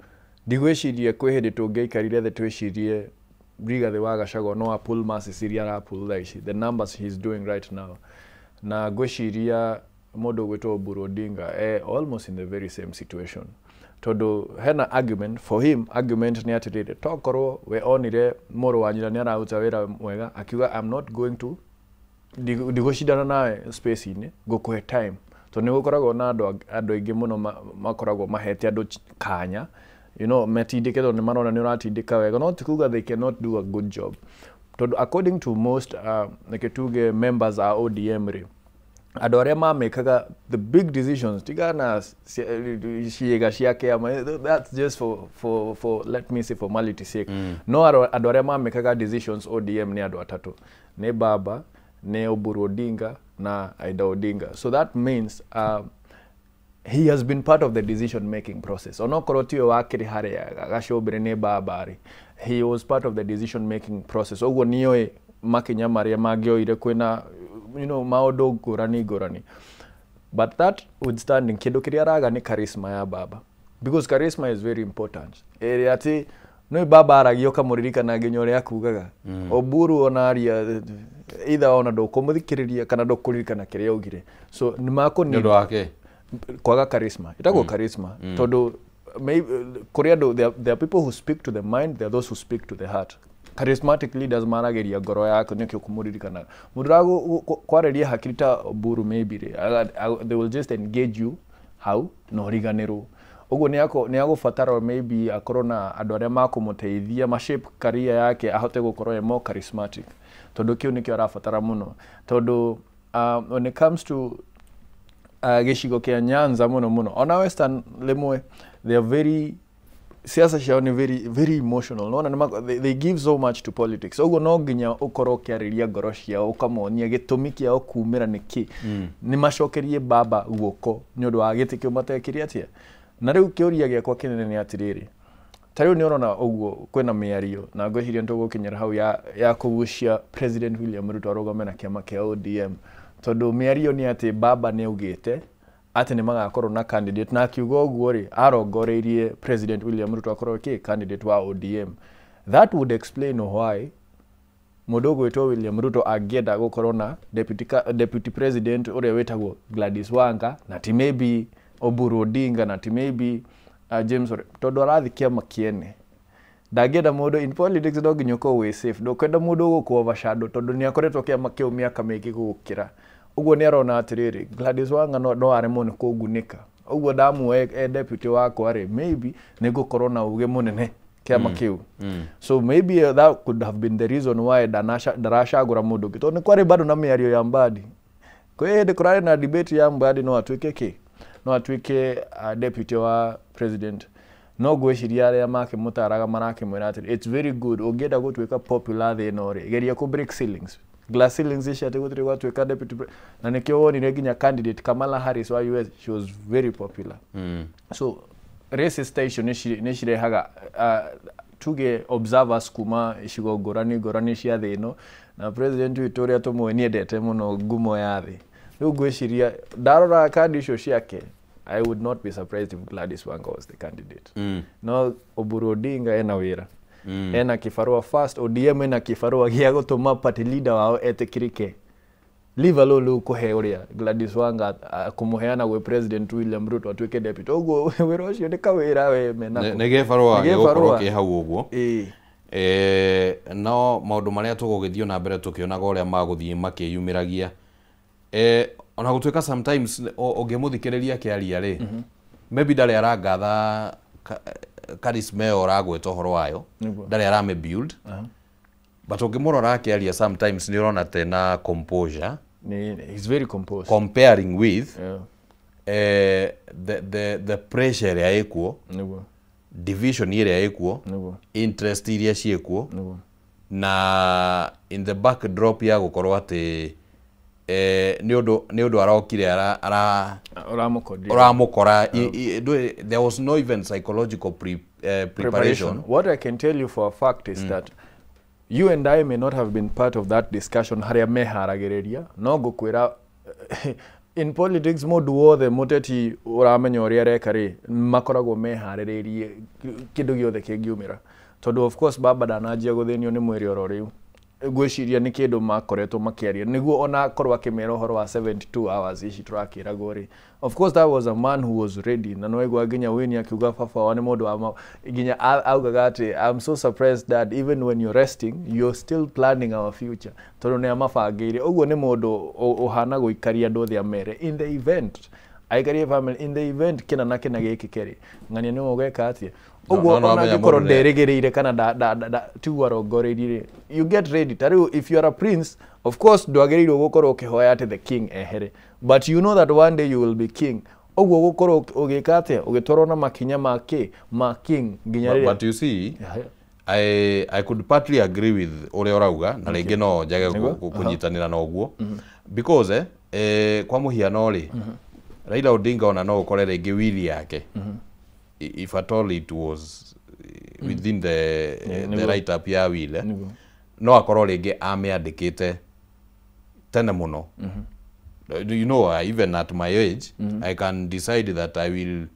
ndigwĩciria kwĩ hĩndĩ tũngĩaikarire thĩ twĩcirie Rigathi wa Gachagua no a pull masses iria ara pull thaa ici, the numbers he's doing right now. Na ngwĩciria mũndũ ũgwĩtwo Oburu Odinga almost in the very same situation tondũ hena argument for him. Argument nĩ atĩrĩrĩ, tokorwo we onire mũrũ wa nyina nĩ araruta wĩra mwega akiuga I'm not going to ndigũcindana nawe space-inĩ, ngũkũhe time tondũ nĩ gũkoragwo na andũ aingĩ mũno makoragwo mahete andũ kanya, you know, metindĩke tondũ nĩ marona nĩ ũratindĩka wega, no ti kuga they cannot do a good job tondũ according to most reke tuge members a ODM rĩ, andũ arĩa mamekaga the big decisions tigana ciĩga cia kĩama, that's just for let me say formality sake. No andũ arĩa mamekaga decisions ODM nĩ andũ atatũ, nĩ baba, nĩ Oburu Odinga na Aida Odinga. So that means He has been part of the decision making process. Onokorwo tiwe wakĩrĩ harĩa gacũmbĩrĩ nĩ baba rĩ, he was part of the decision making process. Ũguo nĩoĩ makinya marĩa mangĩoire kwĩna maũndũ ngũrani ngũrani. But that withstanding, kĩndũ kĩrĩa araga nĩ charisma ya baba, because charisma is very important. Ĩrĩa atĩ no baba aragia ũkamũririkana nginya ũrĩa akugaga. Oburu ona aria either ona ndũkũmũthikĩrĩria kana ndũkũririkana kĩrĩa augire. So nĩ makũ
nĩ ũndũ wake
kwaga charisma. Ĩtagwo charisma tondũ kũrĩ andũ, there are people who speak to the mind, there are those who speak to the heart. Charismatic leaders maragĩria ngoro yaku nĩkĩo kũmũririkanaga. Mũndũ ũrakwarĩria hakiri ta Oburu maybe rĩ, they will just engage you hau na ũriganĩrwo. Ũguo nĩ agũbatara maybe akorwo na andũ arĩa makũmũteithia ma shape career yake ahote gũkorwo e more charismatic, tondũ kĩu nĩkĩo arabatara mũno. Tondũ when it comes to gĩcigo kĩa Nyanza mũno mũno, ona Western rĩmwe, they are very, siasa ciao nĩ very very emotional. Nona nĩ they give so much to politics. Ũguo no nginya ũkorwo ũkĩarĩria ngoro ciao, ũkamonia gĩtũmi kĩao kumĩra nĩkĩ, nĩ macokerie baba guoko nĩ ũndũ wa gĩtĩ kĩu matekire atĩa. Na rĩu kĩũria gĩakwa kĩnene nĩ atĩrĩrĩ, ta rĩu nĩ ũrona ũguo kwĩna mĩario na ngwĩciria nĩ tũgũkinyĩra hau ya kũgucia President William Ruto arũgame na kĩama kĩa ODM, tondũ mĩario nĩ atĩ baba nĩ augĩte atĩ nĩ magakorwo na candidate, na akiuga ũguo rĩ, arongoreirie President William Ruto akorwo kĩ candidate wa ODM. That would explain why mũndũ ũgwĩtwo William Ruto angĩenda gũkorwo na deputy president ũrĩa wĩtagwo Gladys Wanga, na ti maybe Oburu Odinga, na ti maybe James Ore, tondũ arathi kĩama kĩene. Ndangĩenda mũndũ in politics, no nginya ũkorwo wĩ safe, ndũkwenda mũndũ ũgũkũ overshadow, tondũ nĩ akoretwo kĩama kĩu mĩaka mĩingĩ gũgũkĩra. Ũguo nĩ arona atĩrĩrĩ, Gladys Wanga no aremwo nĩ kũngunĩka, ũguo ndamuoe e deputy wakwa rĩ, maybe nĩ ngũkorwo na ũgĩ mũnene kĩama kĩu. So maybe that could have been the reason why ndaracagũra mũndũ ũngĩ, tondũ nĩ kwarĩ bado na mĩario ya Mbadi. Kwĩ hĩndĩ kũrarĩ na debate ya Mbadi no atuĩke kĩ, no atuĩke deputy wa president. No ngwĩciria arĩa makĩmũtaraga marakĩmwĩra atĩrĩ, it's very good ũngĩenda gũtuĩka popular thĩ ĩno rĩ, geria kũ break ceilings, glass ceilings ici atĩ gũtirĩ gwatuĩka deputy na nĩkĩo wonire nginya candidate Kamala Harris wa US, she was very popular. So races ta icio nĩ cirehaga tuge observers kuma icigo ngũrani ngũrani cia thĩ ĩno, na president witũ ũrĩa tũmũĩ nĩendete mũno ngumo ya thĩ. Rĩu ngwĩciria ndarora kandi icio ciake, I would not be surprised if Gladys Wanga was the candidate. No Oburu Odinga ena wĩra, ena kibarũa first, ODM ena kibarũa gĩa gũtũma party leader wao etĩkĩrĩke, leave alone rĩu kũhe ũrĩa Gladys Wanga kũmũheana gwĩ President William Ruto atuĩke deputy. Ũguo wĩra ũcio nĩ kawĩra we menako.
Nĩ gĩbarũa gĩgũkorwo kĩ hau ũguo. No maũndũ marĩa tũgũgĩthiĩ na mbere tũkĩonaga ũrĩa magũthiĩ makĩyumĩragia, ona gũtuĩka sometimes ũngĩmũthikĩrĩria akĩaria rĩ, maybe ndarĩ arangatha charisma ĩyo ũragweta ũhoro wayo, ndarĩ arame build, but ũngĩmũrora akĩaria sometimes nĩ ũrona tena composure.
He's very composed
comparing with the pressure ĩrĩa ĩkuo, division ĩrĩa ĩkuo, interest iria ciĩkuo, na in the backdrop ya gũkorwo atĩ nĩ ũndũ arokire ũramũkora, there was no even psychological preparation.
What I can tell you for a fact is that you and I may not have been part of that discussion harĩa meharagĩrĩria, no ngũkwĩra in politics mũndũ wothe mũteti ũramenya ũrĩa areka rĩ, makoragwo meharĩrĩirie kĩndũ gĩothe kĩngiumĩra, tondũ of course baba ndananjia gũthĩnio nĩ mwĩrĩ oro rĩu. Ngwĩciria nĩ kĩndũ makoretwo makĩaria nĩguo ona akorwo akĩmera ũhoro wa 72 hours ici tũrakĩragwo rĩ, of course that was a man who was ready. Na no aigua nginya Winnie akiuga baba wao nĩ mũndũ wa nginya augaga atĩ, I'm so surprised that even when you're resting you're still planning our future, tondũ nĩ amabangĩire. Ũguo nĩ mũndũ ũhana gũikaria andũ othe amere in the event aikarie family in the event kĩna na kĩna gĩkĩ kerĩ ng'ania nĩwe ũgeka atĩa. Ũguo ona angĩkorwo nderĩgĩrĩire kana tiguo arongoreirie, you get ready. Ta rĩu if you are a prince, of course ndwagĩrĩirwo gũkorwo ũkĩhoya atĩ the king ehere, but you know that one day you will be king. Ũguo gũkorwo ũgĩka atĩa, ũgĩtwarwo na makinya ma kĩ ma king nginya rĩrĩa.
But you see, I could partly agree with ũrĩa ũrauga, na rĩngĩ no njage kũnyitanĩra na ũguo, because kwa mũhiano rĩ, Raila Odinga ona no ũkore rĩngĩ will yake, if at all it was within the write up ya will, no akorwo rĩngĩ amĩandĩkĩte tene mũno. You know, even at my age, I can decide that I will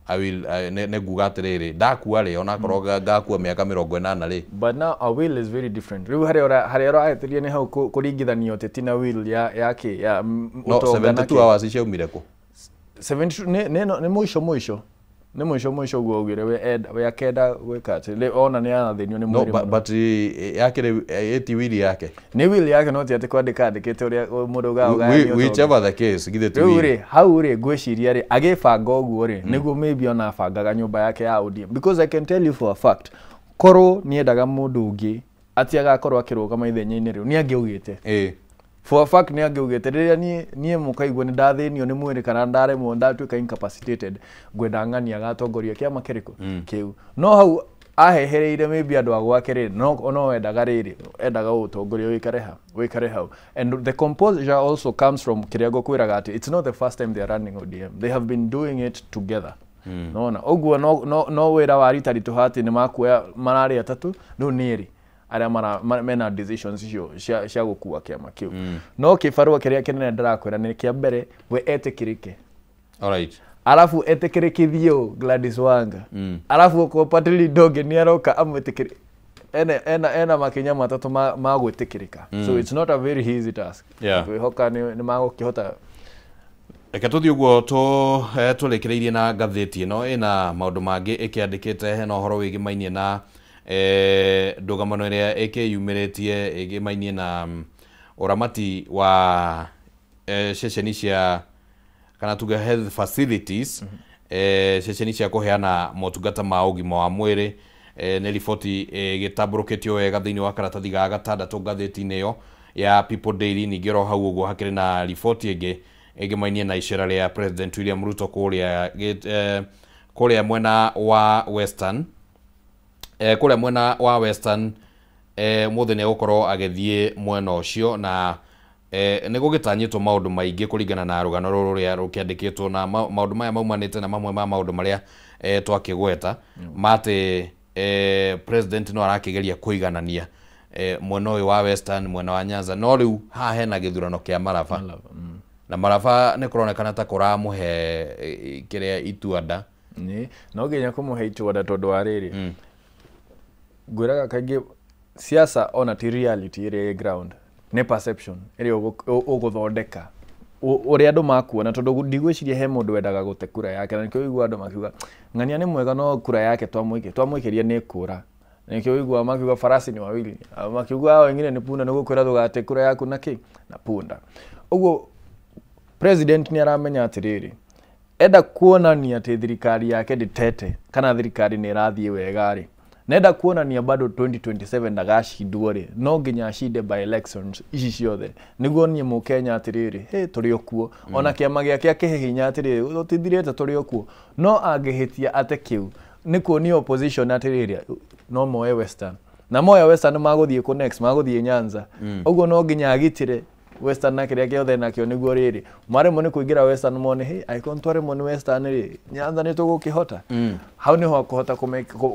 nĩ nguga atĩrĩrĩ, ndakua rĩ, onakorwo ngakua mĩaka 80 rĩ.
But now a will is very different. Rĩu harĩa ũrahĩtĩria nĩ hau kũringithania ũteti na will ya kĩ ya
No, 72 hours ciaumire kũ?
72 nĩ mũico mũico. Nĩ mũico mũico ũguo augire we akenda gwĩka atĩ ona nĩ arathĩnio nĩ mwĩrĩ.
No, but yakĩrĩ ĩti will yake.
Nĩ will yake, no ti atĩ kwandĩka andĩkĩte ũrĩa mũndũ ũgayania.
Whichever the case, githĩ ti will.
Rĩu rĩ, hau rĩ ngwĩciria rĩ agĩbanga ũguo rĩ nĩguo maybe ona abangaga nyũmba yake ya ODM, because I can tell you for a fact, korwo nĩendaga mũndũ ũngĩ atĩ agakorwo akĩrũgama ithenya-inĩ rĩu nĩ angĩaugĩte. For a fact nĩ angĩaugĩte rĩrĩa niĩ mũkaigua nĩ ndathĩnio nĩ mwĩrĩ kana ndaremwo ndatuĩka incapacitated, ngwenda ng'ania agatongoria kĩama kĩrĩkũ kĩu. No hau ahehereire maybe andũ a gwake rĩ, no endaga rĩrĩ, endaga ũtongoria wĩikare hau. And the composure also comes from kĩrĩa ngũkwĩraga atĩ it's not the first time they are running ODM, they have been doing it together. Nona ũguo no wĩra wa rita ritũ atĩ nĩ makuoya mararĩ atatũ, rĩu nĩ erĩ arĩa mena decisions icio cia gũkua kĩama kĩu. No kĩbarũa kĩrĩa kĩnene ndĩrakwĩra nĩ kĩa mbere we etĩkĩrĩke.
Alright.
Alafu etĩkĩrĩkithio Gladys Wanga. Alafu okorwo Patrick Ndonge nĩ aroka amwĩtĩkĩre. Ena makinya matatũ ma gwĩtĩkĩrĩka. So it's not a very easy task. Twĩhoka nĩ magũkĩhota.
Reke tũthiĩ ũguo tũrĩkĩrĩirie na ngathĩti ĩno ĩna maũndũ mangĩ ĩkĩandĩkĩte hena ũhoro wĩgĩmainie na ndũgamano ĩrĩa ĩkĩyumĩrĩtie ĩgĩmainie na ũramati wa ceceni cia kana tuge health facilities, ceceni cia kũheana motungata ma ũgima wa mwĩrĩ. Nĩ riboti ĩgĩtambũrũkĩtio wega thĩinĩ wa karatathi ga gatandatũ ngathĩti-inĩ ĩyo ya People Daily. Ningĩ oro hau ũguo hakĩrĩ na riboti ĩngĩ ĩgĩmainie na icera rĩa President William Ruto kũrĩa mwena wa Western. Kũrĩa mwena wa Western, mũthĩ nĩ egũkorwo agĩthiĩ mwena ũcio na nĩ gũgĩtanyĩtwo maũndũ maingĩ kũringana na rũgano rũrũ rũrĩa rũkĩandĩkĩtwo, na maũndũ maya maumanĩte na mamwe ma maũndũ marĩa twakĩgweta matĩ president no arakĩgeria kũiganania mwena ũyũ wa Western, mwena wa Nyanza, no rĩu haha hena gĩthurano kĩa Maraba. Na Maraba nĩ kũronekana ta kũramũhe kĩrĩa ituanda.
No nginya kũmũhe ituanda tondũ wa rĩrĩ, ngwĩraga kaingĩ siasa ona ti reality ĩrĩa ĩ ground, nĩ perception ĩrĩa ũgũthondeka ũrĩa andũ makuona, tondũ ndigwĩciria he mũndũ wendaga gũte kura yake, na nĩkĩo ũiguaga andũ makiuga ng'ania nĩ mwega no kura yake twamwĩkĩria nĩ kũra. Nĩkĩo ũiguaga makiuga farasi ni wawili, makiuga hao wengine ni punda, nĩguo kwĩra ndũgate kura yaku na kĩ na punda. Ũguo president nĩ aramenya atĩrĩrĩ, enda kuonania atĩ thirikari yake ndĩtete kana thirikari nĩ ĩrathiĩ wega rĩ, nenda kuonania bado 2027 ndagacindwo rĩ, no nginya acinde by elections ici ciothe nĩguo niĩ mũkenya atĩrĩrĩ, hey, tũrĩ o kuo. Ona kĩama gĩake akĩhe hinya atĩrĩrĩ, tũtithirĩte tũrĩ o kuo. No angĩhĩtia ate kĩu nĩ kuonia opposition atĩrĩrĩ, no moe Western, na moya Western magũthiĩ kũ next, magũthiĩ Nyanza. Ũguo no nginya agitĩre Western na kĩrĩa gĩothe nakĩo nĩguo rĩrĩ maremwo nĩ kũingĩra Western mone, hey, angĩkorwo twaremwo nĩ Western rĩ, Nyanza nĩ tũgũkĩhota. Hau nĩho akũhota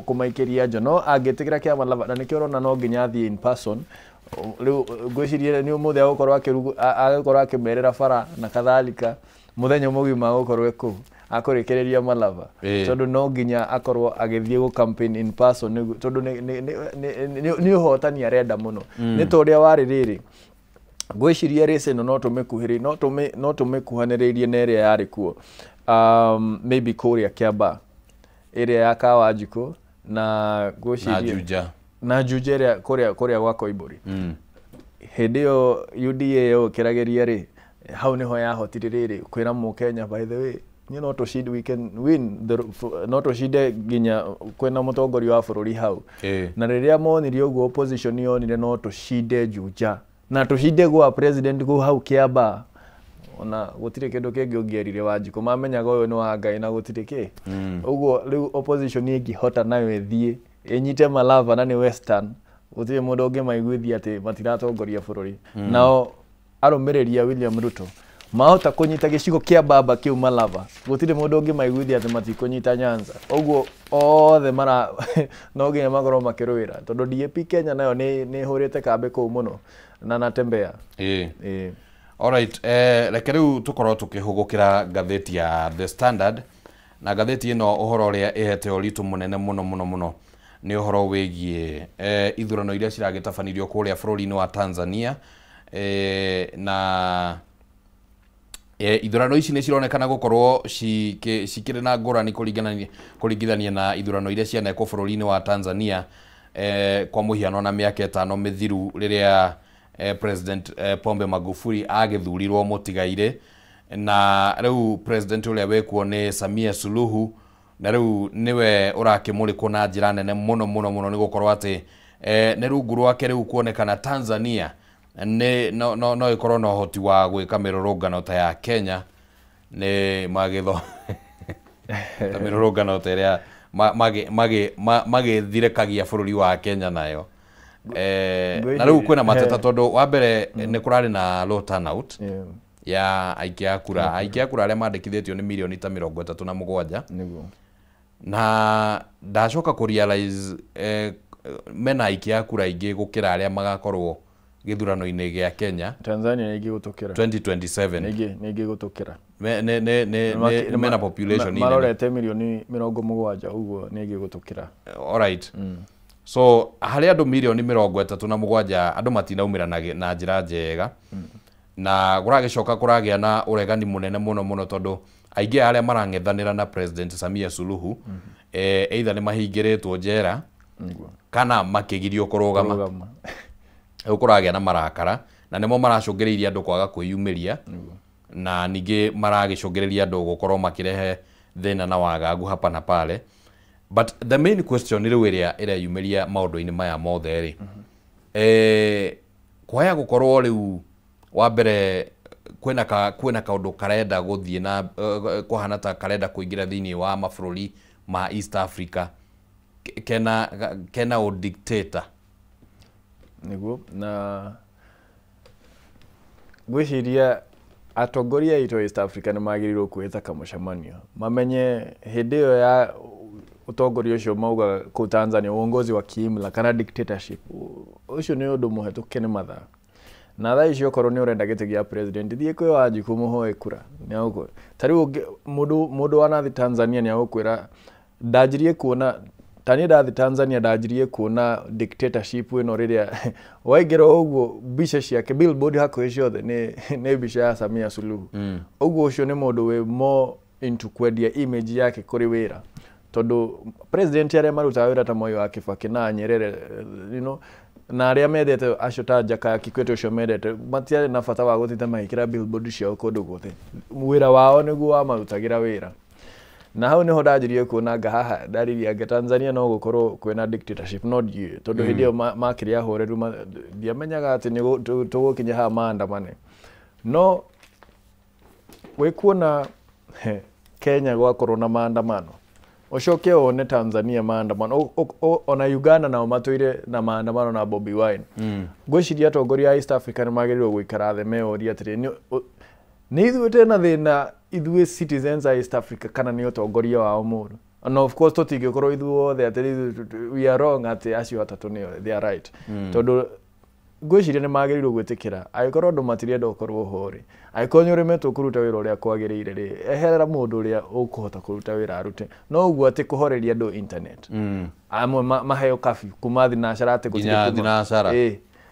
kũmaikĩria njo. No angĩtĩkĩra kĩa Malava, na nĩkĩo ũrona no nginya athiĩ in person. Rĩu ngwĩciria nĩ ũmũthĩ agũkorwo akĩmerĩra bara na kadhalika, mũthenya mũgima agũkorwo e kũu akũrĩkĩrĩria Malava, tondũ no nginya akorwo agĩthiĩ gũ campaign in person, tondũ nĩ ũhotani arenda mũno. Nĩ ta ũrĩa warĩ rĩrĩ, ngwĩciria race ĩno no tũmĩkuhanĩrĩirie na ĩrĩa yarĩ kuo, maybe kũrĩa Kiambaa ĩrĩa ya Kawanjikũ na ngwĩciria na Juja ĩrĩa kũrĩa gwa Koimbũri. Hĩndĩ ĩyo UDA yũkĩragĩria rĩ, hau nĩho yahotire rĩrĩ kwĩra mũkenya, by the way, niĩ no tũcinde, we can win no tũcinde nginya kwĩna mũtongoria wa bũrũri hau. Na rĩrĩa monire ũguo opposition yonire no tũcinde Juja na tũcinde gwa president kũu hau Kiambaa, ona gũtirĩ kĩndũ kĩngĩ ũngĩerire Wanjikũ, mamenyaga ũyũ nĩ wa Ngai na gũtirĩ kĩ. Ũguo rĩu opposition ĩngĩhota nayo ĩthiĩ ĩnyite Malava na nĩ Western, gũtirĩ mũndũ ũngĩmaiguithia atĩ matiratongoria bũrũri. Nao arũmĩrĩri a William Ruto Mahota kũnyita gĩcigo kĩa baba kĩu Malava, gũtirĩ mũndũ ũngĩmaiguithia atĩ matikũnyita Nyanza. Ũguo othe mara no nginya makorwo makĩrũĩra, tondũ DAP Kenya nayo nĩ ĩhũrĩte kambĩ kũu mũno na Natembeya.
Ĩĩ. Alright, reke rĩu tũkorwo tũkĩhũgũkĩra ngathĩti ya The Standard, na ngathĩti ĩno ũhoro ũrĩa ĩhete ũritũ mũnene mũno mũno mũno nĩ ũhoro wĩgiĩ ithurano iria ciragĩtabanirio kũrĩa bũrũri-inĩ wa Tanzania, na ithurano ici nĩ cironekana gũkorwo cikĩrĩ na ngũrani kũringithania na ithurano iria cianekwo bũrũri-inĩ wa Tanzania, kwa mũhiano na mĩaka 5 mĩthiru rĩrĩa President Pombe Magufuli agĩthurirwo mũtigairĩ, na rĩu president ũrĩa wĩkuo nĩ Samia Suluhu, na rĩu nĩwe ũrakĩmũrĩkwo na njĩra nene mũno mũno mũno nĩ gũkorwo atĩ nĩ rungu rwake rĩu kuonekana Tanzania nĩ no ĩkorwo na ũhoti wa gwĩka mĩrũrũngano ta ya Kenya, nĩ magĩtho ta mĩrũrũngano ta ĩrĩa magĩthirĩkagia bũrũri wa Kenya nayo. Na rĩu kwĩna mateta tondũ wa mbere nĩ kũrarĩ na low turnout ya aikia a kura. Aikia a kura arĩa mandĩkithĩtio nĩ mirioni ta 37. Na ndacoka kũ realize mena aikia a kura aingĩ gũkĩra arĩa magakorwo gĩthurano-inĩ gĩa Kenya.
Tanzania nĩ ingĩ gũtũkĩra
2027.
Nĩ ingĩ gũtũkĩra.
Mena population
nene. Marorete mirioni 70 ũguo nĩ ingĩ gũtũkĩra.
Alright. So harĩ andũ mirioni 37 andũ matinaumĩra na njĩra njega. Na kũragĩcoka kũragĩa na ũregani mũnene mũno mũno tondũ aingĩ arĩa marang'ethanĩra na President Samia Suluhu either nĩ mahingĩrĩtwo njera kana makĩgirio kũrũgama. Rĩu kũragĩa na marakara na nĩmo maracũngĩrĩirie andũ kwaga kwĩyumĩria, na ningĩ maragĩcũngĩrĩria andũ gũkorwo makĩrehe thĩna na wagagu hapa na pale. But the main question rĩu ĩrĩa ĩreyumĩria maũndũ-inĩ maya mothe rĩ, kwaya gũkorwo rĩu wa mbere kwĩna kaũndũ karenda gũthiĩ na kũhana ta karenda kũingĩra thĩinĩ wa mabũrũri ma East Africa kena ũdictator.
Nĩguo, na ngwĩciria atongoria aitũ East Africa nĩ magĩrĩirwo kwĩta kamũcemanio mamenye hĩndĩ ĩyo ya ũtongoria ũcio maugaga kũu Tanzania uongozi wa kiimla kana dictatorship, ũcio nĩ ũndũ mũhetũke nĩ mathaa. Na thaa ici okorwo nĩ ũrenda gĩtĩ gĩa president thiĩ kwĩ Wanjikũ mũhoe kura. Ta rĩu mũndũ wanathi Tanzania nĩ agũkwĩra ndanjirie kuona ta niĩ ndathi Tanzania ndanjirie kuona dictatorship ĩno rĩrĩa waingĩra ũguo mbica ciake billboard hakuhĩ ciothe nĩ mbica ya Samia Suluhu. Ũguo ũcio nĩ mũndũ wĩ more into kwendia image yake kũrĩ wĩra, tondũ president arĩa marutaga wĩra ta Moi wa Kibaki na Nyerere, you know, na arĩa mendete acio ta Jakaya Kikwete ũcio mendete matiarĩ na bata wa gũtinda magĩkĩra billboard ciao kũndũ guothe. Wĩra wao nĩguo wamarutagĩra wĩra. Na hau niho ndanjirie kuona anga haha ndaririe anga Tanzania no gũkorwo kwĩna dictatorship no ndiũĩ tondũ hĩndĩ ĩyo makĩrĩ ahoreru, ndiamenyaga atĩ nĩ tũgũkinya haha maandamane. No wĩkuona Kenya gwakorwo na maandamano, ũcoke wone Tanzania maandamano, ona Uganda nao matũire na maandamano na Bobi Wine. Ngwĩciria atongoria a East Africa nĩ magĩrĩirwo gũikara thĩ meyorie atĩrĩ, nĩ ithuĩ twĩna thĩna ithuĩ citizens a East Africa kana nĩ ũtongoria wao mũru? And of course tũtingĩkorwo ithuothe atĩ we are wrong, atĩ acio atatũ nĩo they are right. Tondũ ngwĩciria nĩ magĩrĩirwo gwĩtĩkĩra angĩkorwo andũ matirenda ũkorwo ho rĩ, angĩkorwo nĩ ũremetwo kũruta wĩra ũrĩa kwagĩrĩire rĩ, eherera mũndũ ũrĩa ũkũhota kũruta wĩra arute. No ũguo atĩ kũhoreria andũ internet, amwe maheo curfew kuma thinacara atĩ
gũtirĩ thinacara.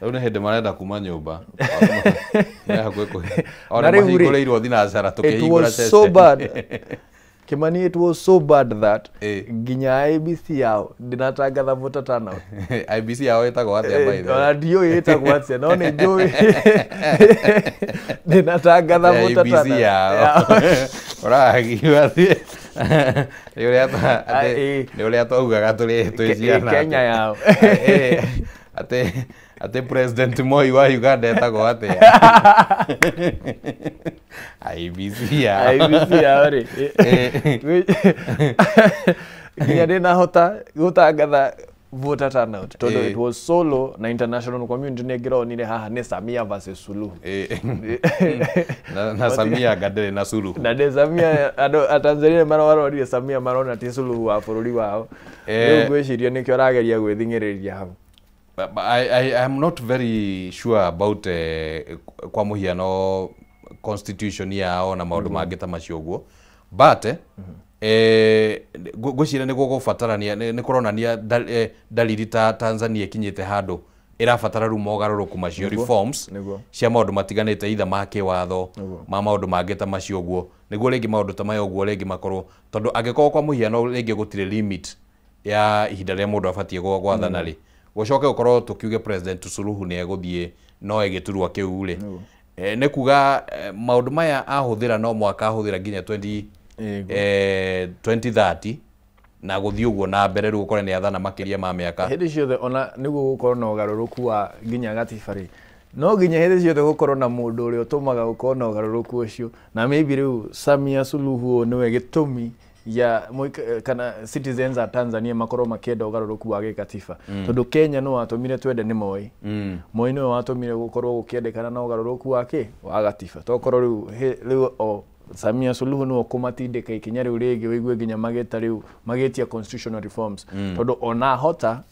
Rĩu nĩ hĩndĩ marenda kuma nyũmba.
Na
mahingũrĩirwo thinacara
tũkĩhingũra ceceni. So bad. Kimani, it was so bad that nginya IBC yao ndinatangatha voter turnout.
IBC yao ĩtagwo atĩa by the way?
Ona ndiũĩ ĩtagwo atĩa, no nĩ njũĩ ndinatangatha voter turnout.
IBC yao. Ũragiwa atĩ nĩ ũrĩa twaugaga tũrĩ twĩ ciana.
Kenya yao.
Atĩ President Moi wa Uganda etagwo atĩa? IBC yao.
IBC yao rĩ. Nginya ndĩnahota gũtangatha voter turnout tondu it was so low na international community nĩ ĩngĩronire haha nĩ Samia versus Suluhu.
Na Samia ngadere na Suluhu.
Na nĩ Samia andũ a Tanzania marorire Samia marona ti Suluhu wa bũrũri wao. Rĩu ngwĩciria nĩkĩo arageria gwĩthing'ĩrĩria hau.
I am not very sure about kwa mũhiano constitution yao na maũndũ mangĩ ta macio ũguo, but ngwĩciria nĩ gũgũbatarania nĩ kũronania dalili ta Tanzania ĩkinyĩte handũ ĩrabatara rĩu mogarũrũku macio reforms cia maũndũ matiganĩte either ma kĩwatho ma maũndũ mangĩ ta macio ũguo nĩguo rĩngĩ maũndũ ta maya ũguo rĩngĩ makorwo tondũ angĩkorwo kwa mũhiano rĩngĩ gũtirĩ limit ya ihinda rĩrĩa mũndũ abatiĩ gwathana rĩ gũcoke gũkorwo tũkiuge President Suluhu nĩ egũthiĩ no gĩturwa kĩu rĩ nĩ kuga maũndũ maya ahũthĩra no mwaka ahũthĩra nginya 2030 na gũthiĩ ũguo na mbere rĩu ũkore nĩ athana makĩria ma mĩaka
hĩndĩ ciothe ona nĩguo gũkorwo na ũgarũrũku wa nginya gatiba rĩ no nginya hĩndĩ ciothe gũkorwo na mũndũ ũrĩa ũtũmaga gũkorwo na ũgarũrũku ũcio na maybe rĩu Samia Suluhu nĩwe gĩtũmi ya kana citizens a Tanzania makorwo makĩenda ũgarũrũku wa gĩkatiba tondũ Kenya no watũmire twende nĩ Moi. Moi nĩwe watũmire gũkorwo gũkĩendekana na ũgarũrũku wa kĩ wa gatiba tokorwo rĩu o Samia Suluhu nĩwe ũkũmatindĩka ikinya rĩu rĩngĩ wĩigue nginya magĩta rĩu magĩtia constitutional reforms tondũ ona hota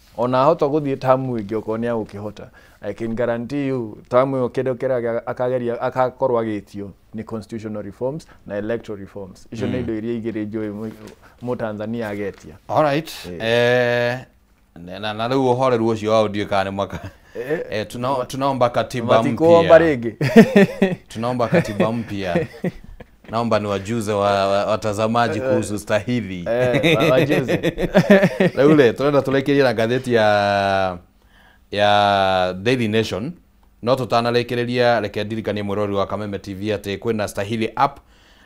gũthiĩ tamu ĩngĩ okorwo nĩ agũkĩhota. I can guarantee you tamu ĩyo kĩndũ kĩrĩa akageria akakorwo agĩtio nĩ constitutional reforms na electoral reforms icio nĩ indo iria igĩrĩ njũĩ Mũtanzania agetia.
All right. Na rĩu ũhoreru ũcio wao ndiũĩ kana nĩ mwaka tunaomba katiba mpya. Tunaomba katiba mpya. Naomba niwajuze watazamaji kuhusu stahili.
Wajuze.
Rĩu turenda tũrĩkĩrie na ngathĩti ya Daily Nation. No tũtanarĩkĩrĩria reke ndirikanie mwĩroreri wa Kameme TV atĩ kwĩna Stahili app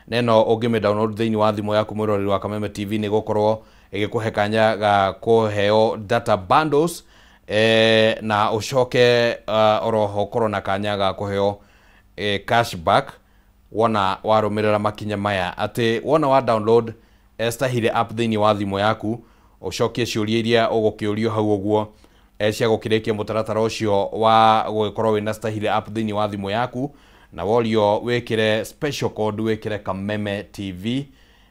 neno ũngĩmĩ download thĩinĩ wa thimũ yaku mwĩroreri wa Kameme TV nĩ gũkorwo ĩgĩkũhe kanya ga kũheo data bundles na ũcoke oroho ũkorwo na kanya ga kũheo cashback wona warũmĩrĩra makinya maya atĩ wona wa download Stahili app thĩinĩ wa thimũ yaku ũcokie ciũria iria ũgũkĩũrio hau ũguo cia gũkĩrĩkia mũtaratara ũcio wa gũgĩkorwo wĩna Stahili app thĩinĩ wa thimũ yaku na worio wĩkĩre special code wĩkĩre Kameme TV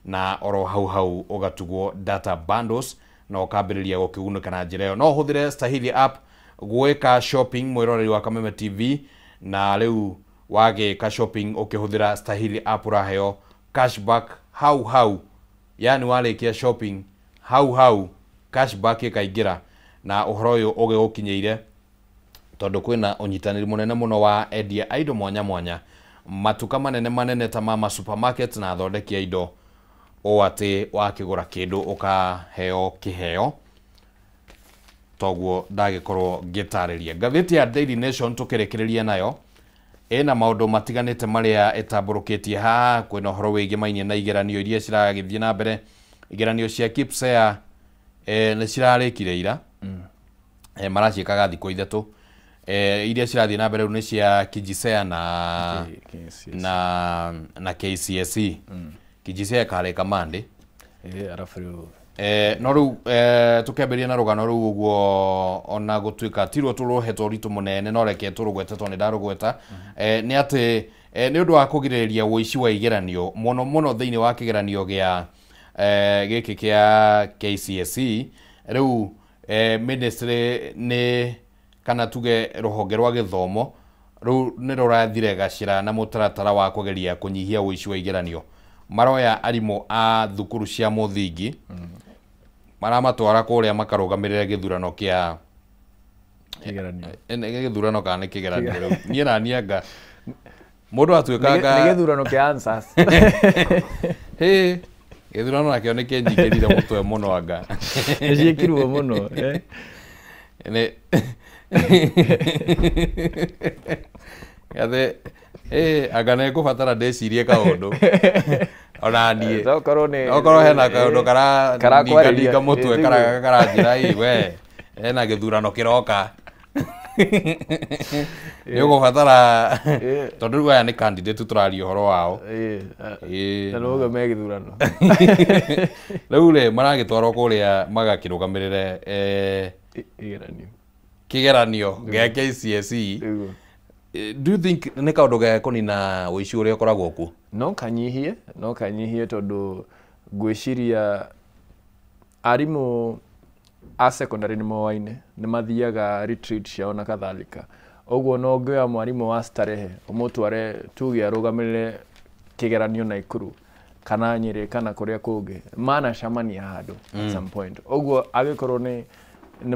na oro hau hau ũgatugwo data bundles na ũkambĩrĩria gũkĩgunĩka na njĩra ĩyo. No ũhũthĩre Stahili app gwĩka shopping mwĩroreri wa Kameme TV na rĩu wagĩka shopping ũkĩhũthĩra Stahili app ũraheo cashback hau hau, yani warĩkia shopping hau hau cashback ĩkaingĩra na ũhoro ũyũ ũgĩgũkinyĩire tondũ kwĩna ũnyitanĩri mũnene mũno wa endia a indo mwanya mwanya matuka manene manene ta mama supermarket na athondeki a indo o atĩ wakĩgũra kĩndũ ũkaheo kĩheo toguo ndagĩkorwo ngĩtarĩria. Ngathĩti ya Daily Nation tũkĩrĩkĩrĩria nayo ĩna maũndũ matiganĩte marĩa ĩtambũrũkĩtie haha. Kwĩna ũhoro wĩgĩmainie na igeranio iria ciragĩthiĩ na mbere. Igeranio cia KPSEA nĩ cirarĩkire ira maraciĩkaga thikũ ithatũ iria cirathiĩ na mbere rĩu nĩ cia KJSEA na KCSE. KJSEA ĩkarĩka Monday. No rĩu tũkĩambĩrĩria na rũgano rũu ũguo ona gũtuĩka tirwo tũrũhetwo ũritũ mũnene no reke tũrũgwete tondũ nĩ ndarũgweta nĩ atĩ nĩ ũndũ wa kũgirĩrĩria ũici wa igeranio mũno mũno thĩinĩ wa kĩgeranio gĩa gĩkĩ kĩa KCSE rĩu ministry nĩ kana tuge rũhonge rwa gĩthomo rĩu nĩ rũrathire gacĩra na mũtaratara wa kũgeria kũnyihia ũici wa igeranio. Maroya arimũ a thukuru cia mũthingi maramatwara kũrĩa makarũgamĩrĩre gĩthurano kĩa gĩthurano kana nĩ kĩgeranio rĩu niĩ na niĩ anga mũndũ atuĩkanga
nĩ gĩthurano kĩa answers.
Hĩ gĩthurano nakĩo nĩ kĩnjingĩrire mũtwe mũno anga
nĩ ciĩkirwo mũno
nĩ gathe anga nĩ ngũbatara ndĩcirie kaũndũ ona niĩ okorwo hena kaũndũ karaninganinga mũtwe karanjĩra ĩ we hena gĩthurano kĩroka. Nĩ ũgũbatara tondũ rĩu aya nĩ candidate tũraria ũhoro wao.
Na nĩuga me gĩthurano.
Rĩu rĩ maragĩtwarwo kũrĩa magakĩrũgamĩrĩre
igeranio.
Kĩgeranio gĩa KCSE. Do you think nĩ kaũndũ ge kũnina ũici ũrĩa ũkoragwo kuo?
No kanyihie tondũ ngwĩciria arimũ a secondary nĩ moaine, nĩ mathiaga retreat ciao na kadhalika. Ũguo no ũngĩoya mwarimũ wa Starehe ũmũtware tuge arũgamĩrĩre kĩgeranio Naikuru kana Nyĩrĩ kana kũrĩa kũngĩ, manacemania handũ at some point. Ũguo angĩkorwo nĩ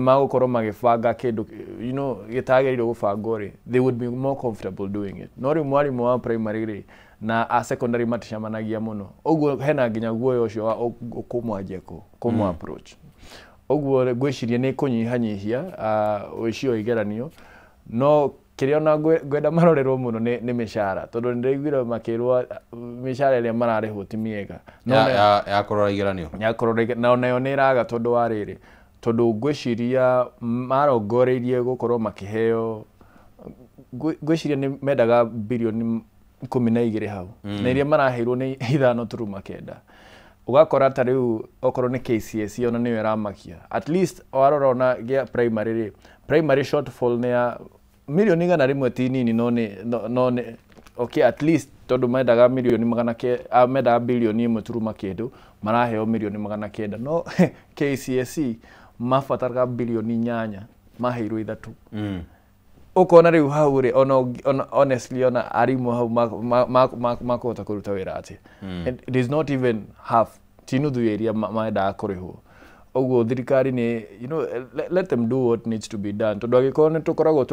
magũkorwo magĩbanga kĩndũ, you know, gĩtagĩrĩirwo gũbangwo rĩ, they would be more comfortable doing it. No rĩu mwarimũ wa primary rĩ na a secondary maticemanagia mũno, ũguo hena nginya guoya ũcio wa kũmwanjia kũmũ approach. Ũguo ngwĩciria nĩ kũnyihanyihia ũici wa igeranio, no kĩrĩa ona ngwenda marorerwo mũno nĩ mĩcara, tondũ nĩndĩraiguire makĩrwo mĩcara ĩrĩa mararĩhwo ti mĩega.
Ya kũrora igeranio.
Ya kũrora na onayo nĩ ĩraga tondũ wa rĩrĩ, tondũ ngwĩciria marongoreirie gũkorwo makĩheo, ngwĩciria nĩ mendaga birioni 12 hau, na iria maraheirwo nĩ 5.9. Ũgakora ta rĩu okorwo nĩ KCSE ona nĩyo ĩramakia. At least warora ona gĩa primary rĩ, primary shortfall nĩ ya milioni 100 ti nini, no nĩ okay, at least tondũ mendaga milioni 900, mendaga bilioni 1.9, maraheo milioni 900, no KCSE mabataraga bilioni 8, maheirwo 3. Ũkona rĩu hau rĩ, ona honestly ona arimũ hau makũhota kũruta wĩra atĩa? And it is not even half, ti nuthu ya iria mendaga kũrĩhwo. Ũguo thirikari nĩ, you know, let them do what needs to be done, tondũ angĩkorwo nĩ tũkoragwo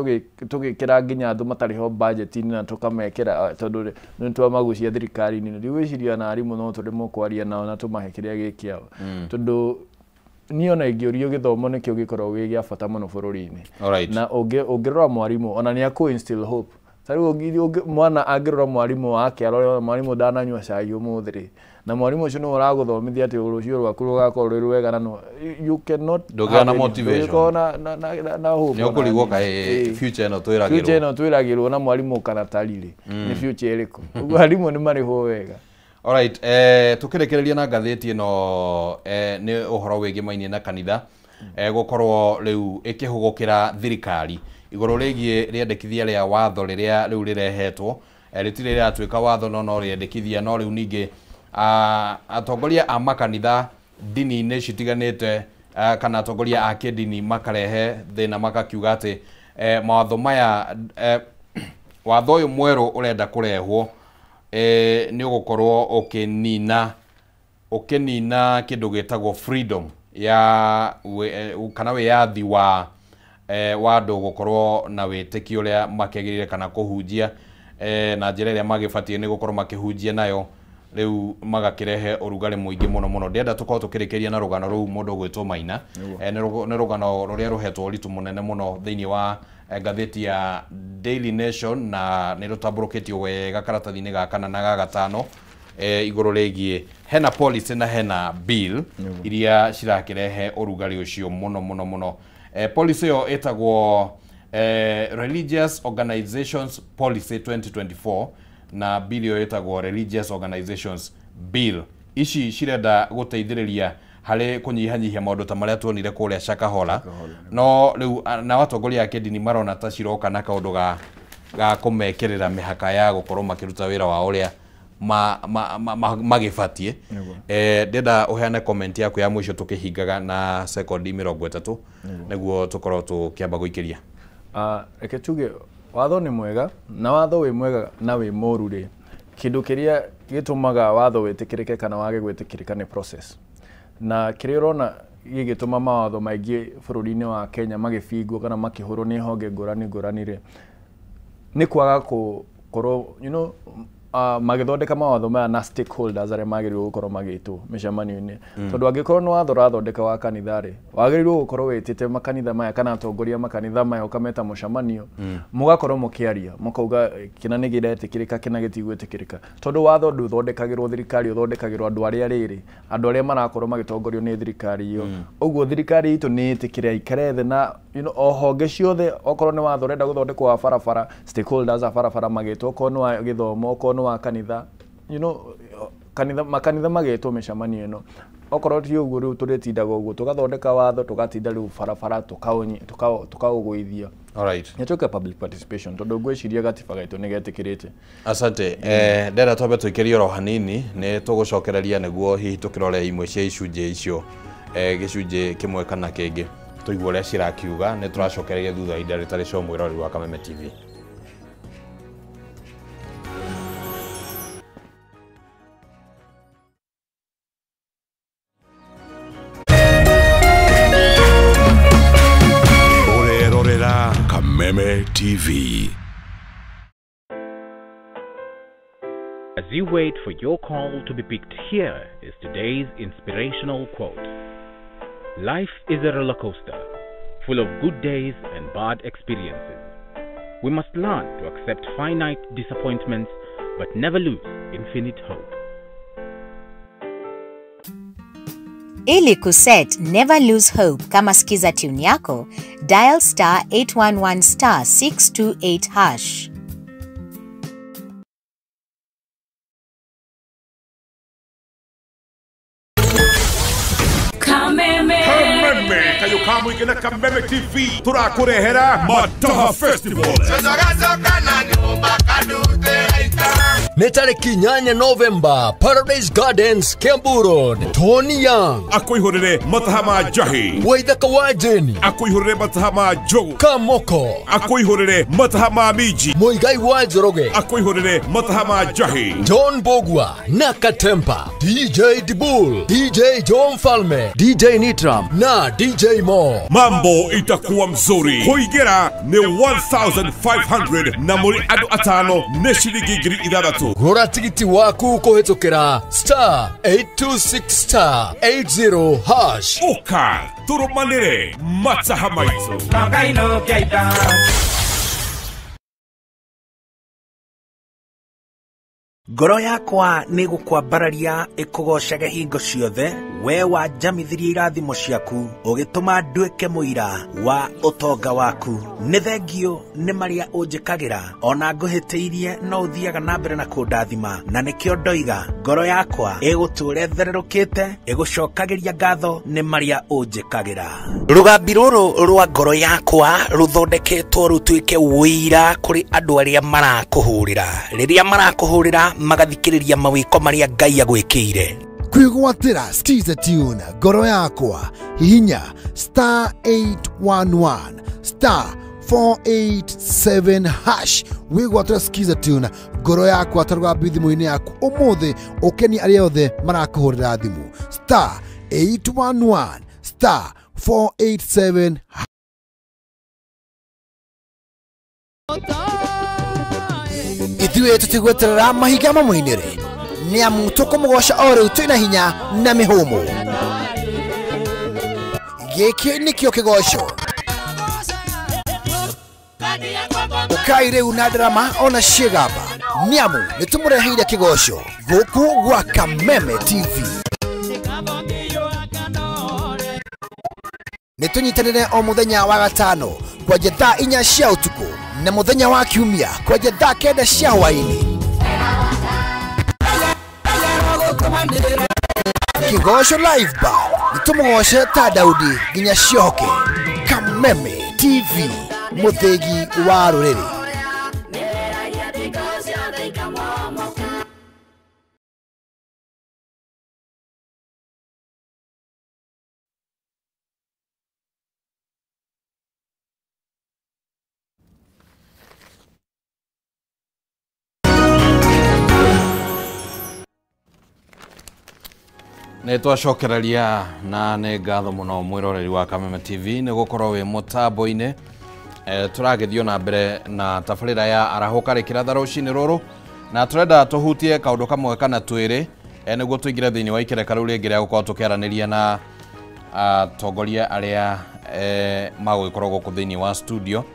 tũgĩkĩra nginya andũ matarĩ ho budget-inĩ na tũkamekĩra tondũ nĩ twamagucia thirikari-inĩ, ndigwĩciria na arimũ no tũremwo kwaria nao na tũmahe kĩrĩa gĩ kĩao, tondũ niĩ ona ingĩũrio gĩthomo nĩkĩo gĩkoragwo gĩ gĩa bata mũno bũrũri-inĩ. Na ũngĩrora mwarimũ ona nĩ akũ instill hope. Ta rĩu mwana angĩrora mwarimũ wake arore mwarimũ ndananyua cai ũmũthĩ rĩ, na mwarimũ ũcio nĩwe ũragũthomithia atĩ rũciũ rwaku rũgakorwo rwĩ rwega, na no you cannot
ndũngĩona motivation,
na hope,
nĩ ũkũrigwo kaĩ future ĩno twĩragĩrwo,
future ĩno twĩragĩrwo na mwarimũ kana tarĩ rĩ, nĩ future ĩrĩkũ? Ũguo arimũ nĩ marĩhwo wega.
Alright, tukĩrĩkĩrĩria na ngathĩti ĩno nĩ ũhoro wĩgĩmainie na kanitha gũkorwo rĩu ĩkĩhũgũkĩra thirikari igũrũ rĩgiĩ rĩendekithia rĩa watho rĩrĩa rĩu rĩrehetwo, rĩtirĩ rĩratuĩka watho no rĩendekithia, no rĩu ningĩ atongoria a makanitha ndini-inĩ citiganĩte kana atongoria a kĩndini makarehe thĩna makakiuga atĩ mawatho maya, watho ũyũ mwerũ ũrenda kũrehwo nĩ ũgũkorwo ũkĩnina kĩndũ gĩtagwo freedom ya kana wĩyathi wa andũ gũkorwo na wĩtĩkio ũrĩa makĩagĩrĩire kana kũhunjia na njĩra ĩrĩa magĩbatiĩ nĩ gũkorwo makĩhunjia nayo, rĩu magakĩrehe ũrugarĩ mũingĩ mũno mũno. Ndĩrenda tũkorwo tũkĩrĩkĩria na rũgano rũu mũndũ ũgwĩtwo Maina. Nĩ rũgano rũrĩa rũhetwo ũritũ mũnene mũno thĩinĩ wa ngathĩti ya Daily Nation, na nĩ rũtambũrũkĩtio wega karatathi-inĩ ga kana na ga gatano igũrũ rĩgiĩ hena policy na hena bill iria cirakĩrehe ũrugarĩ ũcio mũno mũno mũno. Policy ĩyo ĩtagwo Religious Organizations Policy 2024 na bill ĩyo ĩtagwo Religious Organizations Bill. Ici cirenda gũteithĩrĩria harĩ kũnyihanyihia maũndũ ta marĩa tuonire kũrĩa Shakahola, no rĩu na atongoria a kĩndini marona ta ciroka na kaũndũ ga kũmekĩrĩra mĩhaka ya gũkorwo makĩruta wĩra wao ũrĩa magĩbatiĩ. Ndĩrenda ũheane comment yaku ya mũico tũkĩhingaga na sekondi 30 nĩguo tũkorwo tũkĩamba gũikĩria.
Reke tuge watho nĩ mwega, na watho wĩ mwega na wĩ mũru rĩ, kĩndũ kĩrĩa gĩtũmaga watho wĩtĩkĩrĩke kana wage gwĩtĩkĩrĩka nĩ process. Na kĩrĩa ũrona gĩgĩtũma mawatho maingĩ bũrũri-inĩ wa Kenya magĩbingwo kana makĩhũrwo nĩ honge ngũrani ngũrani rĩ, nĩ kwaga gũkorwo, you know, magĩthondeka mawatho maya na stakeholders arĩa magĩrĩirwo gũkorwo magĩtwo mĩcemanio-inĩ. Tondũ angĩkorwo nĩ watho ũrathondeka wa kanitha rĩ, wagĩrĩirwo gũkorwo wĩtĩte makanitha maya kana atongoria makanitha maya ũkameta mũcemanio, mũgakorwo mũkĩaria, mũkauga kĩna nĩ kĩretĩkĩrĩka, kĩna gĩtigwĩtĩkĩrĩka. Tondũ watho ndũthondekagĩrwo thirikari, ũthondekagĩrwo andũ arĩa rĩrĩ, andũ arĩa marakorwo magĩtongorio nĩ thirikari ĩyo. Ũguo thirikari itũ nĩ ĩtĩkĩre aikare thĩ na you know, o honge ciothe okorwo nĩ watho ũrenda gũthondekwo wa barabara, stakeholders a barabara magĩtwo, okorwo nĩ wa gĩthomo, okorwo nĩ wa kanitha, you know, kanitha makanitha magĩtwo mĩcemanio ĩno. Okorwo ti ũguo rĩu tũrĩtindaga ũguo tũgathondeka watho, tũgatinda rĩu barabara tũkaũgũithia.
Alright.
Nĩ public participation tondũ ngwĩciria gatiba gaitũ nĩ getĩkĩrĩte.
Asante. Ndera twambe tũikĩrie oro hanini nĩ tũgũcokereria nĩguo hihi tũkĩrore imwe cia icunjĩ icio, gĩcunjĩ kĩmwe kana kĩngĩ tũigue ũrĩa cirakiuga. Nĩ tũracokereria thutha ihinda rĩtarĩ co mwĩroreri wa Kameme TV.
Kameme TV.
As you wait for your call to be picked, here is today's inspirational quote. Life is a roller coaster, full of good days and bad experiences. We must learn to accept finite disappointments, but never lose infinite hope.
Ili kuset Never Lose Hope kama skiza tune yako, dial star 811 star 628 hash.
Kameme.
Kameme kayo kamwe na Kameme TV turakurehera Mataha Festival.
Nĩ tarĩki 8 November, Paradise Gardens, Kiambu Road. Tony Young
akwĩhũrĩre mataha ma njahi,
Waithaka wa Jeni
akwĩhũrĩre mataha ma njogu,
Kamoko
akwĩhũrĩre mataha ma minji,
Muigai wa Njoroge
akwĩhũrĩre mataha ma njahi,
John Bogwa na Katempa, DJ Dibul, DJ John Falme, DJ Nitram na DJ Mo.
Mambo itakuwa mzuri. Kũingĩra nĩ 1500 na mũrĩ andũ atano nĩ ciringi 6000.
Gũra tigiti waku kũhĩtũkĩra star 826 star 80 hash.
Ũka tũrũmanĩre mataha maitũ.
Ngoro yakwa nĩ gũkwambararia ĩkũgocage hingo ciothe, we wanjamithirie irathimo ciaku ũgĩtũma nduĩke mũira wa ũtonga waku. Nĩ thengio nĩ marĩa ũnjĩkagĩra, ona ngũhĩtĩirie no ũthiaga na mbere na kũndathima, na nĩkĩo ndoiga ngoro yakwa ĩgũtũũra ĩthererũkĩte ĩgũcokagĩria ngatho nĩ marĩa ũnjĩkagĩra. Rũgambi rũrũ rwa ngoro yakwa rũthondeketwo rũtuĩke ũira kũrĩ andũ arĩa marakũhũrĩra. Rĩrĩa marakũhũrĩra magathikĩrĩria mawĩko marĩa Ngai agwĩkĩire.
Kwĩgwatĩra Skiza Tune ngoro yakwa, hihinya star 811 star 487 hash wĩgwatĩra Skiza Tune ngoro yakwa ta rũgambi thimũ-inĩ yaku ũmũthĩ, ũkenie arĩa othe marakũhũrĩra thimũ star 811 star 487. Ithuĩ tũtigweterera mahiga mamũinĩre, nĩ amu tũkũmũgoca o rĩu twĩna hinya na mĩhũmũ. Gĩkĩ nĩkĩo kĩgoco. Ũkai rĩu na ndarama ona ciĩgamba, nĩ amu nĩ tũmũreheire kĩgoco gũkũ gwa Kameme TV. Nĩ tũnyitanĩre o mũthenya wa gatano kwanja thaa 4 cia ũtukũ na mũthenya wa kiumia kwanja thaa 9 cia hwaĩ-inĩ. Kĩgoco Live Bar nĩ tũmũgoce ta Daudi nginya ciohoke. Kameme TV, mũthĩgi wa rũrĩrĩ.
Nĩ twacokereria na nĩ ngatho mũno mwĩroreri wa Kameme TV nĩ gũkorwo wĩ mũtambo-inĩ. Tũragĩthiĩ na mbere na tabarĩra ya arahũka rĩkĩratha rũcinĩ rũrũ, na tũrenda tũhutie kaũndũ kamwe kana twĩrĩ nĩguo tũingĩre thĩinĩ wa ikereka rĩu rĩngĩ rĩa gũkorwo tũkĩaranĩria na atongoria arĩa magũgĩkorwo gũkũ thĩinĩ wa studio.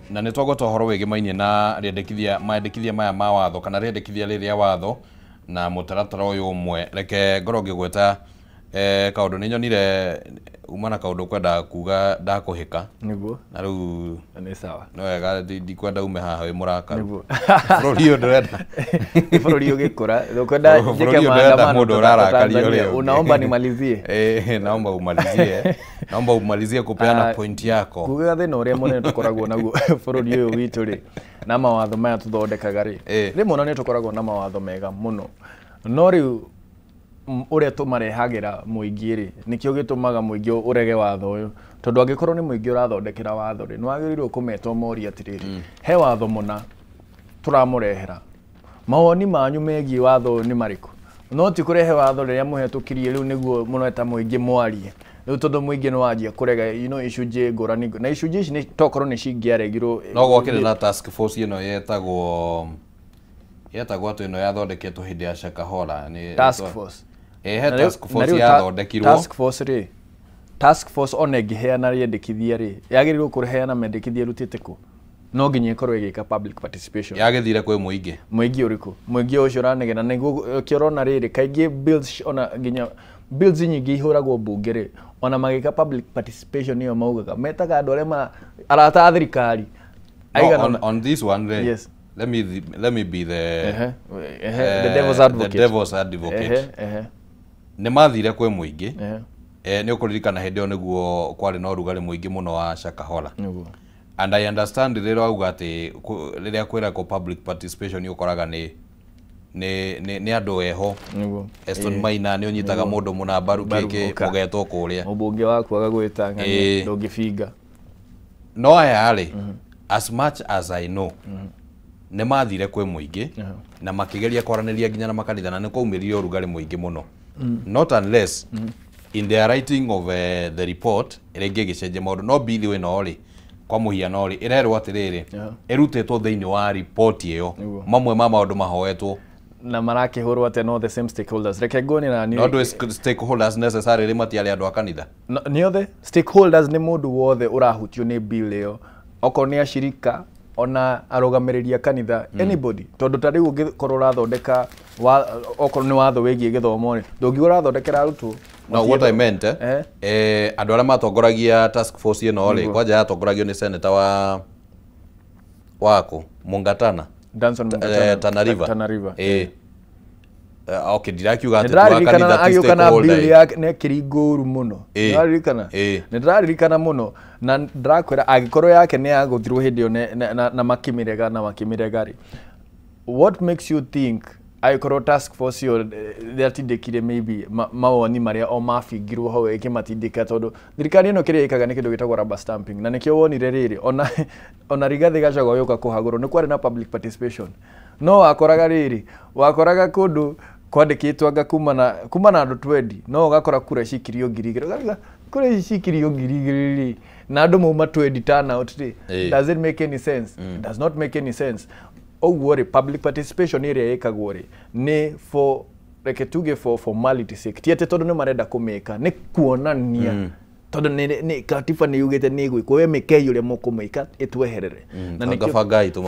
Na nĩ twagweta ũhoro wĩgĩmainie na rĩendekithia maendekithia maya ma watho kana rĩendekithia rĩrĩa watho na mũtaratara ũyũ ũmwe. Reke ngorwo ngĩgweta Kaundu nĩ nyonire uma na kaundu kwenda kuga ndakuhika
niguo
na riu
nĩ sawa
no wega ndikwenda ume haha wĩ mũrakaru
niguo
bũrũri ũyũ ndũrenda
bũrũri ũgĩkũra ukwenda
Bũrũri ũyũ ndũrenda mũndũ ũrarakaria ũrĩa ũngĩ.
Unaomba nimalizie.
Naomba umalizie, naomba umalizie kupeana point yako.
Kuga thĩna ũrĩa mũnene tũkoragwo naguo bũrũri ũyũ witũ rĩ, na mawatho maya tũthondekaga rĩ, rĩmwe ona nĩ tũkoragwo na mawatho mega mũno, no rĩu ũrĩa tũmarehagĩra mũingĩ rĩ, nĩkĩo gĩtũmaga mũingĩ ũrege watho ũyũ, tondũ angĩkorwo nĩ mũingĩ ũrathondekera watho rĩ, nĩ wagĩrĩirwo kũmeta ũmorie atĩrĩrĩ, he watho mũna tũramũrehera, mawoni manyu megiĩ watho ũyũ nĩ marĩkũ? No ti kũrehe watho rĩrĩa mũhetũkirie rĩu nĩguo mũreta mũingĩ mwarie, rĩu tondũ mũingĩ nĩ wanjia kũrega, you know, icunjĩ ngũrani, na icunjĩ ici nĩ tokorwo nĩ cingĩaregirwo.
No gwakĩrĩ na task force ĩno yetagwo atĩ ĩno yathondeketwo hĩndĩ ya Shakahola nĩ
task force.
He task force yathondekirwo.
Task force rĩ, task force ona ĩngĩheana rĩendekithia rĩ, yagĩrĩirwo kũheana mendekithia ĩrutĩte kũ? No nginya ĩkorwo ĩgĩka public participation.
Yagĩthire kwĩ mũingĩ.
Mũingĩ ũrĩkũ? Mũingĩ ũcio ũranegena nĩguo kĩorona rĩrĩ, kaingĩ bills ona nginya bills nyingĩ ihũragwo mbunge rĩ, ona magĩka public participation ĩyo maugaga metaga andũ arĩa arata a thirikari.
No, on this one rĩ,
yes.
Let me be the
the devil's advocate.
The devil's advocate. Nĩ mathire kwĩ mũingĩ. Nĩ ũkũririkana hĩndĩ ĩyo nĩguo kwarĩ na ũrugarĩ mũingĩ mũno wa Shakahola. And I understand rĩrĩa wauga atĩ rĩrĩa kwĩrakwo public participation ũkoraga nĩ andũ eho. Eston Maina nĩ ũnyitaga mũndũ mũna mbaru kĩkĩ mũgetwo kũrĩa.
Mũmbunge waku agagwĩta ng'ania ndũngĩbinga.
No aya rĩ, as much as I know, nĩ mathire kwĩ mũingĩ na makĩgeria kwaranĩria nginya na makanitha na nĩ kwaumĩrire ũrugarĩ mũingĩ mũno. Not unless in their writing of the report ĩrĩa ĩngĩgĩcenjia maũndũ, no bill ĩno rĩ, kwa mũhiano rĩ, ĩrerwo atĩrĩrĩ, ĩrutĩtwo thĩinĩ wa report ĩyo mamwe ma maũndũ mahoetwo
na marakĩhũrwo atĩa no the same stakeholders. Reke nguone na niĩ
no andũ stakeholders necessarily matiarĩ andũ a kanitha.
Nĩ othe stakeholders nĩ mũndũ wothe ũrahutio nĩ bill ĩyo, okorwo nĩ ashirika ona arũgamĩrĩri a kanitha, anybody, tondũ ta rĩu ũngĩkorwo ũrathondeka okorwo nĩ watho wĩgiĩ gĩthomo rĩ, ndũngiuga ũrathondekera arutwo.
No, what I meant, andũ arĩa matongoragia task force ĩno rĩ, kwanja yatongoragio nĩ senator wa wako Mungatana,
Danson Mungatana,
Tana River.
Tana River.
Okay, ndirakiuga atĩ wa kanitha ti
stakeholder. Bill yake nĩ kĩringo ũru mũno. Nĩwaririkana? Nĩ ndĩraririkana mũno na ndĩrakwĩra angĩkorwo yake nĩ yagũthirwo hĩndĩ ĩyo na makĩmĩrega na makĩmĩrega rĩ, what makes you think angĩkorwo task force ĩyo yatindĩkire maybe mawoni marĩa o mabingirwo hau ĩkĩmatindĩka, tondũ thirikari ĩno kĩrĩa ĩkaga nĩ kĩndũ gĩtagwo rubber stamping, na nĩkĩo wonire rĩrĩ ona Rigathĩ Gachagua gĩũka kũhagũrwo nĩ kwarĩ na public participation, no wakoraga rĩrĩ, wakoraga kũndũ kwandĩkĩtwo anga kuma na andũ 20, no ũgakora kura cikirio 2,000, kura ici cikirio 2,000 rĩ, na andũ mauma 20 turnout rĩ, does it make any sense? It does not make any sense. Ũguo rĩ, public participation ĩrĩa ĩkagwo rĩ, nĩ for, reke tuge for formality sake, ti atĩ tondũ nĩ marenda kũmĩka, nĩ kuonania tondũ nĩ katiba nĩ yugĩte nĩ ĩgwĩkwo, we mĩkei ũrĩa mũkũmĩka ĩtweherere.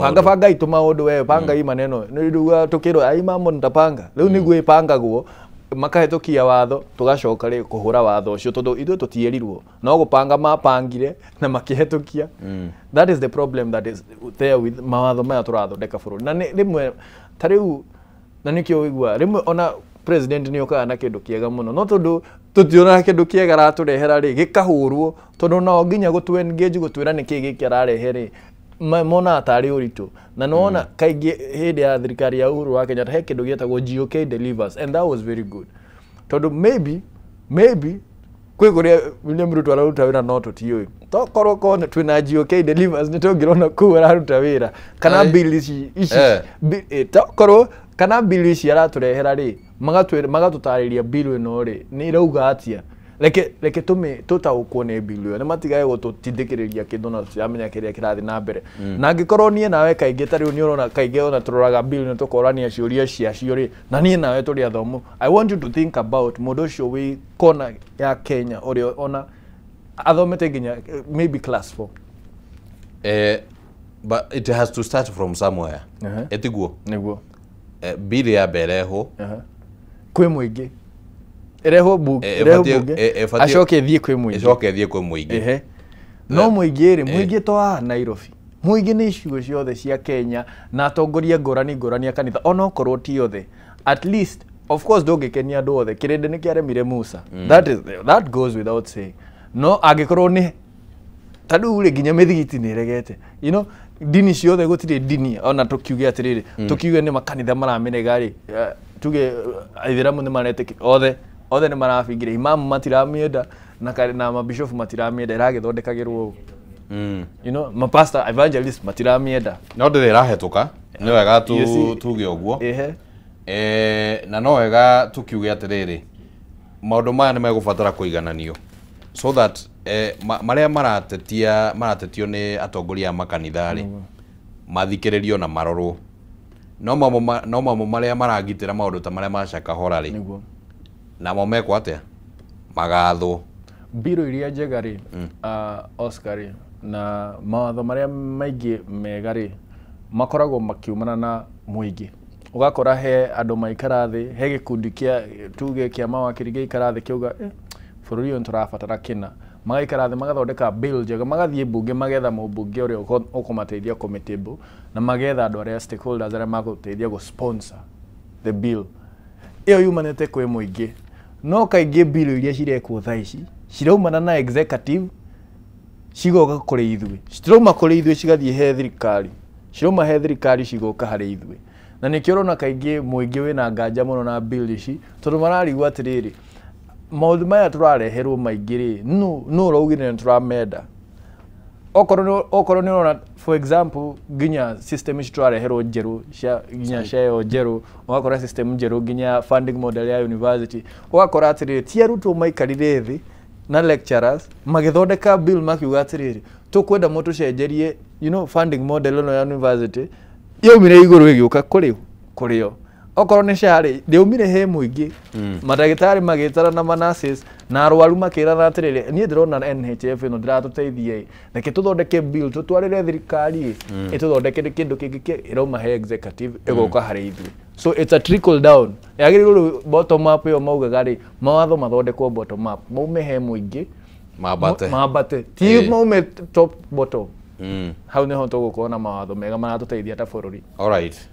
Banga bangai
tũmaũndũ, we bangai maneno nĩ rĩu tũkĩrwo ai mambo nitapanga, rĩu nĩguo ĩpangagwo makahĩtũkia watho, tũgacoka rĩ kũhũra watho ũcio tondũ ithuĩ tũtierirwo, no gũpanga mapangire na makĩhetũkia. That is the problem that is there with mawatho maya tũrathondeka bũrũri. Na rĩmwe ta rĩu, na nĩkĩo ũigua rĩmwe ona president nĩ okaga na kĩndũ kĩega mũno, no tondũ tũtionaga kĩndũ kĩega aratũrehera rĩ, gĩkahũrwo tondũ nao nginya gũtũ engage gũtwĩra nĩkĩĩ gĩkĩ ararehe rĩ, monaga tarĩ ũritũ. Na nĩwona kaingĩ hĩndĩ ya thirikari ya Uhuru wa Kenyatta he kĩndũ gĩetagwo GOK delivers, and that was very good, tondũ maybe kwĩ kũrĩa William Ruto araruta wĩra no tũtiũĩ, tokorwo korwo twĩna GOK delivers nĩ tũngĩrona kũu araruta wĩra, kana bill ici tokorwo kana bill ici aratũrehera rĩ, magatũtarĩria bill ĩno rĩ nĩ ĩrauga atĩa, reke tũtaũkwo nĩ bill ĩyo, nĩ matigage gũtũtindĩkĩrĩria kĩndũ na tũtiramenya kĩrĩa kĩrathiĩ na mbere. Na angĩkorwo niĩ nawe kaingĩ ta rĩu nĩ ũrona kaingĩ ona tũroraga bill na tũkorania ciũria ciacio rĩ, na niĩ nawe tũrĩ athomu, I want you to think about mũndũ ũcio wĩ kona ya Kenya ũrĩa ona athomete nginya maybe class 4.
But it has to start from somewhere. Etiguo
nĩguo
bill ya mbere ho
kwĩ mũingĩ. Ĩrehwo bunge, acoke ĩthiĩ kwĩ mũingĩ.
Ĩcoke ĩthiĩ kwĩ mũingĩ.
No mũingĩ rĩ, mũingĩ to haha Nairobi. Mũingĩ nĩ icigo ciothe cia Kenya na atongoria ngũrani ngũrani a kanitha onokorwo ti othe. At least, of course ndũngĩkenia andũ othe, kĩrĩndĩ nĩ kĩaremire Musa. That goes without saying. No angĩkorwo nĩ ta rĩu rĩ nginya mĩthigiti nĩ ĩregete. You know, ndini ciothe gũtirĩ ndini ona tũkiuge atĩrĩrĩ, tũkiuge nĩ makanitha maramĩrega rĩ, tuge aithĩramu nĩ maretĩkĩra othe, othe nĩ marabingire, imamu matiramĩenda na mabishofu matiramĩenda, ĩragĩthondekagĩrwo ũũ. You know, mapastor evangelist matiramĩenda.
No ndĩrĩ ĩrahĩtũka, nĩ wega tuge ũguo. Na no wega tukiuge atĩrĩrĩ, maũndũ maya nĩ megũbatara kũigananio so that marĩa maratetio nĩ atongoria a makanitha rĩ, mathikĩrĩrio na marorwo. No mamo marĩa maragitĩra maũndũ ta marĩa ma Shakahola rĩ, namo mekwo atĩa? Magathwo.
Mbirũ iria njega rĩ, Oscar rĩ, na mawatho marĩa maingĩ mega rĩ, makoragwo makiumana na mũingĩ. Ũgakora he andũ maikara thĩ, he gĩkundi kĩa tuge kĩa mawakiri gĩikara thĩ kĩauga bũrũri ũyũ nĩtũrabatara kĩna. Magaikara thĩ magathondeka bill njega, magathiĩ mbunge magetha mũmbunge ũrĩa ũkũmateithia kũmĩtable, na magetha andũ arĩa stakeholders arĩa magũteithia gũ sponsor the bill. Ĩyo yumanĩte kwĩ mũingĩ. No kaingĩ bill iria cirekwo thaa ici ciraumana na executive cigoka kũrĩ ithuĩ. Citirauma kũrĩ ithuĩ cigathiĩ he thirikari. Cirauma he thirikari cigoka harĩ ithuĩ. Na nĩkĩo ũrona kaingĩ mũingĩ wĩna nganja mũno na bill ici, tondũ mararigwo atĩrĩrĩ, maũndũ maya tũrareherwo maingĩ rĩ, nũ ũraugire nĩ tũramenda? Okorwo nĩ ũrona for example nginya system ici tũrareherwo njerũ cia nginya cia njerũ, ũgakora system njerũ nginya funding model ya university, ũgakora atĩrĩrĩ, ti arutwo maikarire thĩ na lecturers magĩthondeka bill makiuga atĩrĩrĩ, tũkwenda mũtũcenjerie, you know, funding model ĩno ya university yaumire igũrũ ĩgĩũka kũrĩ o. Okorwo nĩ SHA rĩ, ndĩaumire he mũingĩ. Mandagĩtarĩ magĩtara na ma-nurses na arwaru makĩrana atĩrĩrĩ, niĩ ndĩrona NHIF ĩno ndĩratũteithia ĩ, reke tũthondeke bill tũtwarĩre thirikari ĩ, ĩtũthondekere kĩndũ kĩngĩ ĩrauma he executive ĩgoka harĩ ithuĩ. So it's a trickle down. Yagĩrĩirwo rĩu bottom up ĩyo maugaga rĩ, mawatho mathondekwo bottom up, maume he mũingĩ, mambate, ti maume top bottom. Hau nĩho tũgũkorwo na mawatho mega maratũteithia ta bũrũri.
All right.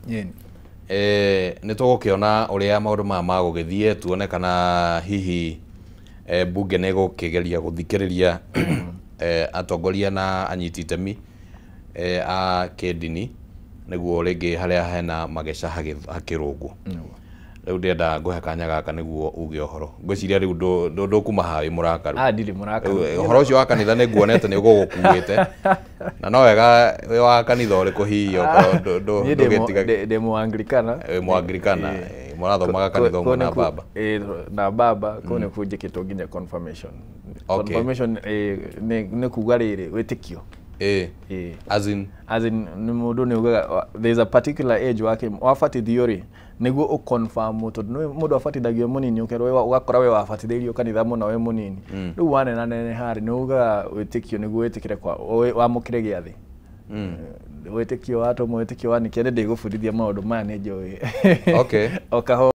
Nĩ tũgũkĩona ũrĩa maũndũ maya magũgĩthiĩ, tuone kana hihi bunge nĩ ĩgũkĩgeria gũthikĩrĩria atongoria na anyiti itemi a kĩndini nĩguo rĩngĩ harĩa hena mageca hakĩrũngwo. Rĩu ndĩrenda ngũhe kanya gaka nĩguo uge ũhoro. Ngwĩciria rĩu ndũkuma haha wĩ mũrakaru.
Ndirĩ mũrakaru.
Ũhoro ũcio wa kanitha nĩ nguonete nĩ ũgũgũkuĩte. Na no wega wĩ wa kanitha ũrĩkũ hihi okorwo ndũgĩtiga.
Ndĩ Mũanglikana.
Wĩ Mũanglikana. Mũrathomaga kanitha ũmwe na baba.
Na baba, kũu nĩkuo njĩkĩtwo nginya confirmation. Confirmation nĩ kuga rĩrĩ, wĩtĩkio.
As in?
As in, mũndũ nĩ ugaga, there is a particular age wake, wabatithio rĩ, nĩguo ũconfirm tondũ mũndũ abatithagio mũnini ũkerwo ũgakora we wabatithĩirio kanitha mũno wĩ mũnini. Rĩu wanenaneneha rĩ, nĩ ugaga wĩtĩkio nĩguo wĩtĩkĩre kwa wamũkĩre gĩathĩ. Wĩtĩkio wa atũmwo, wĩtĩkio wa nĩkĩo, nĩ ndĩgũbundithia maũndũ maya nĩ njũĩ. O kahora.